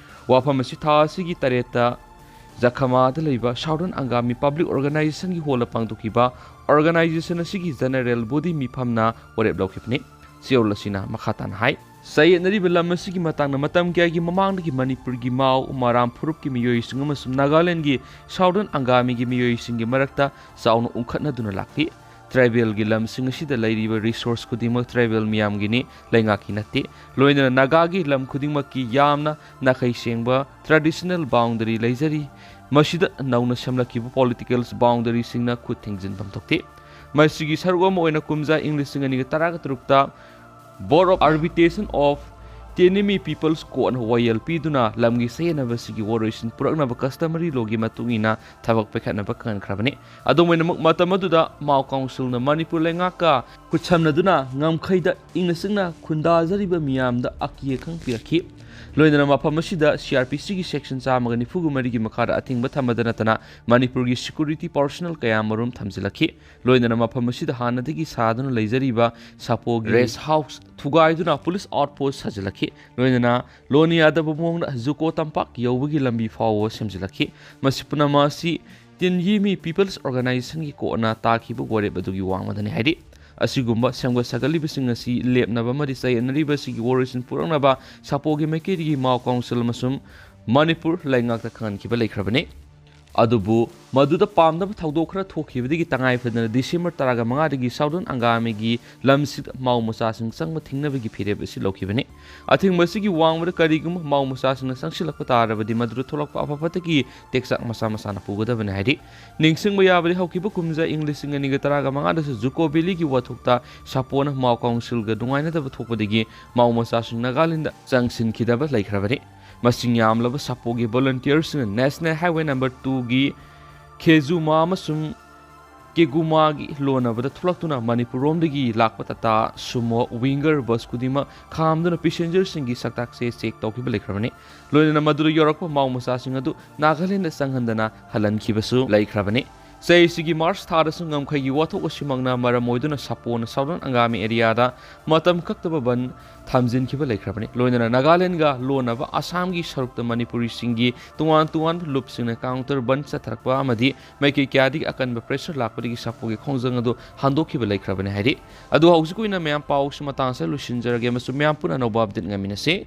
ꯋꯥꯐꯝ ꯑꯁꯤ ꯊꯥ ꯑꯁꯤꯒꯤ ꯇꯔꯦꯠꯇ ꯖꯈꯃꯥꯗ ꯂꯩꯕ ꯁꯥꯎꯗꯔꯟ ꯑꯪꯒꯥꯃꯤ ꯄꯕ꯭ꯂꯤꯛ ꯑꯣꯔꯒꯅꯥꯏꯖꯦꯁꯟꯒꯤ ꯍꯣꯜꯗ ꯄꯥꯡꯊꯣꯛꯈꯤꯕ ꯑꯣꯔꯒꯅꯥꯏꯖꯦꯁꯟ ꯑꯁꯤꯒꯤ ꯖꯦꯅꯔꯦꯜ ꯕꯣꯗꯤ ꯃꯤꯐꯝꯅ ꯋꯥꯔꯦꯞ ꯂꯧꯈꯤꯕꯅꯤ꯫ ꯆꯦꯔꯣꯜ ꯑꯁꯤꯅ ꯃꯈꯥ ꯇꯥꯅ ꯍꯥꯏ, ꯆꯌꯦꯠꯅꯔꯤꯕ ꯂꯝ ꯑꯁꯤꯒꯤ ꯃꯇꯥꯡꯗ ꯃꯇꯝ ꯀꯌꯥꯒꯤ ꯃꯃꯥꯡꯗꯒꯤ ꯃꯅꯤꯄꯨꯔꯒꯤ ꯃꯥꯎ, ꯃꯔꯥꯝ ꯐꯨꯔꯨꯞꯀꯤ ꯃꯤꯑꯣꯏꯁꯤꯡ ꯑꯃꯁꯨꯡ ꯅꯥꯒꯥꯂꯦꯟꯒꯤ ꯁꯥꯎꯗꯔꯟ ꯑꯪꯒꯥꯃꯤꯒꯤ ꯃꯤꯑꯣꯏꯁꯤꯡꯒꯤ ꯃꯔꯛꯇ ꯆꯥꯎꯅ ꯎꯪꯈꯠꯅꯗꯨꯅ ꯂꯥꯛꯂꯤ꯫ ꯇ꯭ꯔꯥꯏꯕꯦꯜꯒꯤ ꯂꯝꯁꯤꯡ ꯑꯁꯤꯗ ꯂꯩꯔꯤꯕ ꯔꯤꯁꯣꯔꯁ ꯈꯨꯗꯤꯡꯃꯛ ꯇ꯭ꯔꯥꯏꯕꯦꯜ ꯃꯤꯌꯥꯝꯒꯤꯅꯤ, ꯂꯩꯉꯥꯛꯀꯤ ꯅꯠꯇꯦ꯫ ꯂꯣꯏꯅꯅ ꯅꯥꯒꯥꯒꯤ ꯂꯝ ꯈꯨꯗꯤꯡꯃꯛꯀꯤ ꯌꯥꯝꯅ ꯅꯥꯈꯩ ꯁꯦꯡꯕ ꯇ꯭ꯔꯦꯗꯤꯁꯅꯦꯜ ꯕꯥꯎꯟꯗꯔꯤ ꯂꯩꯖꯔꯤ꯫ ꯃꯁꯤꯗ ꯅꯧꯅ ꯁꯦꯝꯂꯛꯈꯤꯕ ꯄꯣꯂꯤꯇꯤꯀꯦꯜ ꯕꯥꯎꯟꯗꯔꯤꯁꯤꯡꯅ ꯈꯨꯠ ꯊꯤꯡꯖꯤꯟꯐꯝ ꯊꯣꯛꯇꯦ꯫ ꯃꯁꯤꯒꯤ ꯁꯔꯨꯛ ꯑꯃ ꯑꯣꯏꯅ ꯀꯨꯝꯖꯥ ꯏꯪ ꯂꯤꯁꯤꯡ ꯑꯅꯤꯒ ꯇꯔꯥꯒ ꯇꯔꯨꯛꯇ Board of Arbitration of Tenimi People's Court ꯅ ꯋꯥꯌꯦꯜ ꯄꯤꯗꯨꯅ ꯂꯝꯒꯤ ꯆꯌꯦꯠꯅꯕꯁꯤꯒꯤ ꯋꯥꯔꯣꯏꯁꯤꯟ ꯄꯨꯔꯛꯅꯕ ꯀꯁꯇꯃꯔꯤ ꯂꯣꯒꯤ ꯃꯇꯨꯡ ꯏꯟꯅ ꯊꯕꯛ ꯄꯥꯏꯈꯠꯅꯕ ꯈꯪꯍꯟꯈ꯭ꯔꯕꯅꯤ꯫ ꯑꯗꯨꯝ ꯑꯣꯏꯅꯃꯛ, ꯃꯇꯝ ꯑꯗꯨꯗ ꯃꯥꯎ ꯀꯥꯎꯟꯁꯤꯜꯅ ꯃꯅꯤꯄꯨꯔ ꯂꯩꯉꯥꯛꯀ ꯈꯨꯠꯁꯝꯅꯗꯨꯅ ꯉꯝꯈꯩꯗ ꯏꯪꯅ ꯆꯤꯛꯅ ꯈꯨꯟꯗꯥꯖꯔꯤꯕ ꯃꯤꯌꯥꯝꯗ ꯑꯀꯤ ꯑꯈꯪ ꯄꯤꯔꯛꯈꯤ꯫ ꯂꯣꯏꯅꯅ ꯃꯐꯝ ꯑꯁꯤꯗ ꯁꯤ ꯑꯥꯔ ꯄꯤ ꯁꯤꯒꯤ ꯁꯦꯛꯁꯟ ꯆꯥꯝꯃꯒ ꯅꯤꯐꯨꯒ ꯃꯔꯤꯒꯤ ꯃꯈꯥꯗ ꯑꯊꯤꯡꯕ ꯊꯝꯕꯗ ꯅꯠꯇꯅ ꯃꯅꯤꯄꯨꯔꯒꯤ ꯁꯦꯀ꯭ꯌꯨꯔꯤꯇꯤ ꯄꯥꯔꯁꯣꯅꯦꯜ ꯀꯌꯥꯃꯔꯨꯝ ꯊꯝꯖꯤꯜꯂꯛꯈꯤ꯫ ꯂꯣꯏꯅꯅ ꯃꯐꯝ ꯑꯁꯤꯗ ꯍꯥꯟꯅꯗꯒꯤ ꯁꯥꯗꯨꯅ ꯂꯩꯖꯔꯤꯕ ꯁꯥꯄꯣꯒꯤ ꯔꯦꯁ ꯍꯥꯎꯁ ꯊꯨꯒꯥꯏꯗꯨꯅ ꯄꯨꯂꯤꯁ ꯑꯥꯎꯠꯄꯣꯁ ꯁꯥꯖꯤꯜꯂꯛꯈꯤ꯫ ꯂꯣꯏꯅꯅ ꯂꯣꯟ ꯌꯥꯗꯕ ꯃꯑꯣꯡꯗ ꯖꯨꯀꯣ ꯇꯝꯄꯥꯛ ꯌꯧꯕꯒꯤ ꯂꯝꯕꯤ ꯐꯥꯎꯕ ꯁꯦꯝꯖꯤꯜꯂꯛꯈꯤ꯫ ꯃꯁꯤ ꯄꯨꯝꯅꯃꯛ ꯑꯁꯤ ꯇꯤꯟꯌꯤꯃꯤ ꯄꯤꯄꯜꯁ ꯑꯣꯔꯒꯅꯥꯏꯖꯦꯁꯟꯒꯤ ꯀꯣꯔꯠꯅ ꯇꯥꯈꯤꯕ ꯋꯥꯔꯦꯞ ꯑꯗꯨꯒꯤ ꯋꯥꯡꯃꯗꯅꯤ ꯍꯥꯏꯔꯤ꯫ ꯑꯁꯤꯒꯨꯝꯕ ꯁꯦꯝꯒꯠ ꯁꯥꯒꯠꯂꯤꯕꯁꯤꯡ ꯑꯁꯤ ꯂꯦꯞꯅꯕ ꯑꯃꯗꯤ ꯆꯌꯦꯠꯅꯔꯤꯕ ꯑꯁꯤꯒꯤ ꯋꯥꯔꯣꯏꯁꯤꯟ ꯄꯨꯔꯛꯅꯕ ꯁꯥꯄꯣꯒꯤ ꯃꯥꯏꯀꯩꯗꯒꯤ ꯃꯥꯎ ꯀꯥꯎꯟꯁꯤꯜ ꯑꯃꯁꯨꯡ ꯃꯅꯤꯄꯨꯔ ꯂꯩꯉꯥꯛꯇ ꯈꯪꯍꯟꯈꯤꯕ ꯂꯩꯈ꯭ꯔꯕꯅꯤ꯫ ꯑꯗꯨꯕꯨ ꯃꯗꯨꯗ ꯄꯥꯝꯗꯕ ꯊꯧꯗꯣꯛ ꯈꯔ ꯊꯣꯛꯈꯤꯕꯗꯒꯤ ꯇꯉꯥꯏ ꯐꯗꯅ ꯗꯤꯁꯦꯝꯕꯔ ꯇꯔꯥꯃꯉꯥꯗꯒꯤ ꯁꯥꯎꯗꯔꯟ ꯑꯪꯒꯥꯃꯤꯒꯤ ꯂꯝꯁꯤꯗ ꯃꯥꯎ ꯃꯆꯥꯁꯤꯡ ꯆꯪꯕ ꯊꯤꯡꯅꯕꯒꯤ ꯐꯤꯔꯦꯞ ꯑꯁꯤ ꯂꯧꯈꯤꯕꯅꯤ꯫ ꯑꯊꯤꯡꯕ ꯑꯁꯤꯒꯤ ꯋꯥꯡꯃꯗ ꯀꯔꯤꯒꯨꯝꯕ ꯃꯥꯎ ꯃꯆꯥꯁꯤꯡꯅ ꯆꯪꯁꯤꯜꯂꯛꯄ ꯇꯥꯔꯕꯗꯤ ꯃꯗꯨꯗ ꯊꯣꯛꯂꯛꯄ ꯑꯐ ꯐꯠꯇꯒꯤ ꯇꯦꯛꯆꯥꯛ ꯃꯁꯥ ꯃꯁꯥꯅ ꯄꯨꯒꯗꯕꯅꯤ ꯍꯥꯏꯔꯤ꯫ ꯅꯤꯡꯁꯤꯡꯕ ꯌꯥꯕꯗꯤ ꯍꯧꯈꯤꯕ ꯀꯨꯝꯖꯥ ꯏꯪ ꯂꯤꯁꯤꯡ ꯑꯅꯤꯒ ꯇꯔꯥꯃꯉꯥꯗꯁꯨ ꯖꯨꯀꯣ ꯚꯦꯂꯤꯒꯤ ꯋꯥꯊꯣꯛꯇ ꯁꯥꯄꯣꯅ ꯃꯥꯎ ꯀꯥꯎꯟꯁꯤꯜꯒ ꯅꯨꯡꯉꯥꯏꯅꯗꯕ ꯊꯣꯛꯄꯗꯒꯤ ꯃꯥꯎ ꯃꯆꯥꯁꯤꯡ ꯅꯥꯒꯥꯂꯦꯟꯗ ꯆꯪꯁꯤꯟꯈꯤꯗꯕ ꯂꯩꯈ꯭ꯔꯕꯅꯤ꯫ ꯃꯁꯤꯡ ꯌꯥꯝꯂꯕ ꯁꯥꯄꯣꯒꯤ ꯚꯣꯂꯨꯟꯇꯤꯌꯔꯁꯤꯡꯅ ꯅꯦꯁꯅꯦꯜ ꯍꯥꯏꯋꯦ ꯅꯝꯕꯔ ꯇꯨꯒꯤ ꯈꯦꯖꯨꯃꯥ ꯑꯃꯁꯨꯡ ꯀꯦꯒꯨꯃꯥꯒꯤ ꯂꯣꯟꯅꯕꯗ ꯊꯣꯛꯂꯛꯇꯨꯅ ꯃꯅꯤꯄꯨꯔꯔꯣꯝꯗꯒꯤ ꯂꯥꯛꯄ ꯇꯥꯇꯥ ꯁꯨꯃꯣ ꯋꯤꯡꯒꯔ ꯕꯁ ꯈꯨꯗꯤꯡꯃꯛ ꯈꯥꯝꯗꯨꯅ ꯄꯦꯁꯦꯟꯖꯔꯁꯤꯡꯒꯤ ꯁꯛꯇꯥꯛꯁꯦ ꯆꯦꯛ ꯇꯧꯈꯤꯕ ꯂꯩꯈ꯭ꯔꯕꯅꯤ꯫ ꯂꯣꯏꯅꯅ ꯃꯗꯨꯗ ꯌꯧꯔꯛꯄ ꯃꯥꯎ ꯃꯆꯥꯁꯤꯡ ꯑꯗꯨ ꯅꯥꯒꯥꯂꯦꯟꯗ ꯆꯪꯍꯟꯗꯅ ꯍꯜꯍꯟꯈꯤꯕꯁꯨ ꯂꯩꯈ꯭ꯔꯕꯅꯤ꯫ ꯆꯍꯤꯁꯤꯒꯤ ꯃꯥꯔꯆ ꯊꯥꯗꯁꯨ ꯉꯝꯈꯩꯒꯤ ꯋꯥꯊꯣꯛ ꯑꯁꯤꯃꯛꯅ ꯃꯔꯝ ꯑꯣꯏꯗꯨꯅ ꯁꯥꯄꯣꯅ ꯁꯥꯎꯗꯔꯟ ꯑꯪꯒꯥꯃꯤ ꯑꯦꯔꯤꯌꯥꯗ ꯃꯇꯝ ꯀꯛꯇꯕ ꯕꯟ ꯊꯝꯖꯤꯟꯈꯤꯕ ꯂꯩꯈ꯭ꯔꯕꯅꯤ꯫ ꯂꯣꯏꯅꯅ ꯅꯥꯒꯥꯂꯦꯟꯒ ꯂꯣꯟꯅꯕ ꯑꯁꯥꯝꯒꯤ ꯁꯔꯨꯛꯇ ꯃꯅꯤꯄꯨꯔꯤꯁꯤꯡꯒꯤ ꯇꯣꯉꯥꯟ ꯇꯣꯉꯥꯟꯕ ꯂꯨꯞꯁꯤꯡꯅ ꯀꯥꯎꯟꯇꯔ ꯕꯟ ꯆꯠꯊꯔꯛꯄ ꯑꯃꯗꯤ ꯃꯥꯏꯀꯩ ꯀꯌꯥꯗꯒꯤ ꯑꯀꯟꯕ ꯄ꯭ꯔꯦꯁꯔ ꯂꯥꯛꯄꯗꯒꯤ ꯁꯥꯄꯣꯒꯤ ꯈꯣꯡꯖꯪ ꯑꯗꯨ ꯍꯟꯗꯣꯛꯈꯤꯕ ꯂꯩꯈ꯭ꯔꯕꯅꯤ ꯍꯥꯏꯔꯤ꯫ ꯑꯗꯨ ꯍꯧꯖꯤꯛ ꯑꯣꯏꯅ ꯃꯌꯥꯝ ꯄꯥꯎꯁꯤ ꯃꯇꯥꯡꯁꯤꯗ ꯂꯣꯏꯁꯤꯟꯖꯔꯒꯦ ꯑꯃꯁꯨꯡ ꯃꯌꯥꯝ ꯄꯨꯟꯅ ꯑꯅꯧꯕ ꯑꯞꯗꯦꯠ ꯉꯥꯏꯃꯤꯟꯅꯁꯤ꯫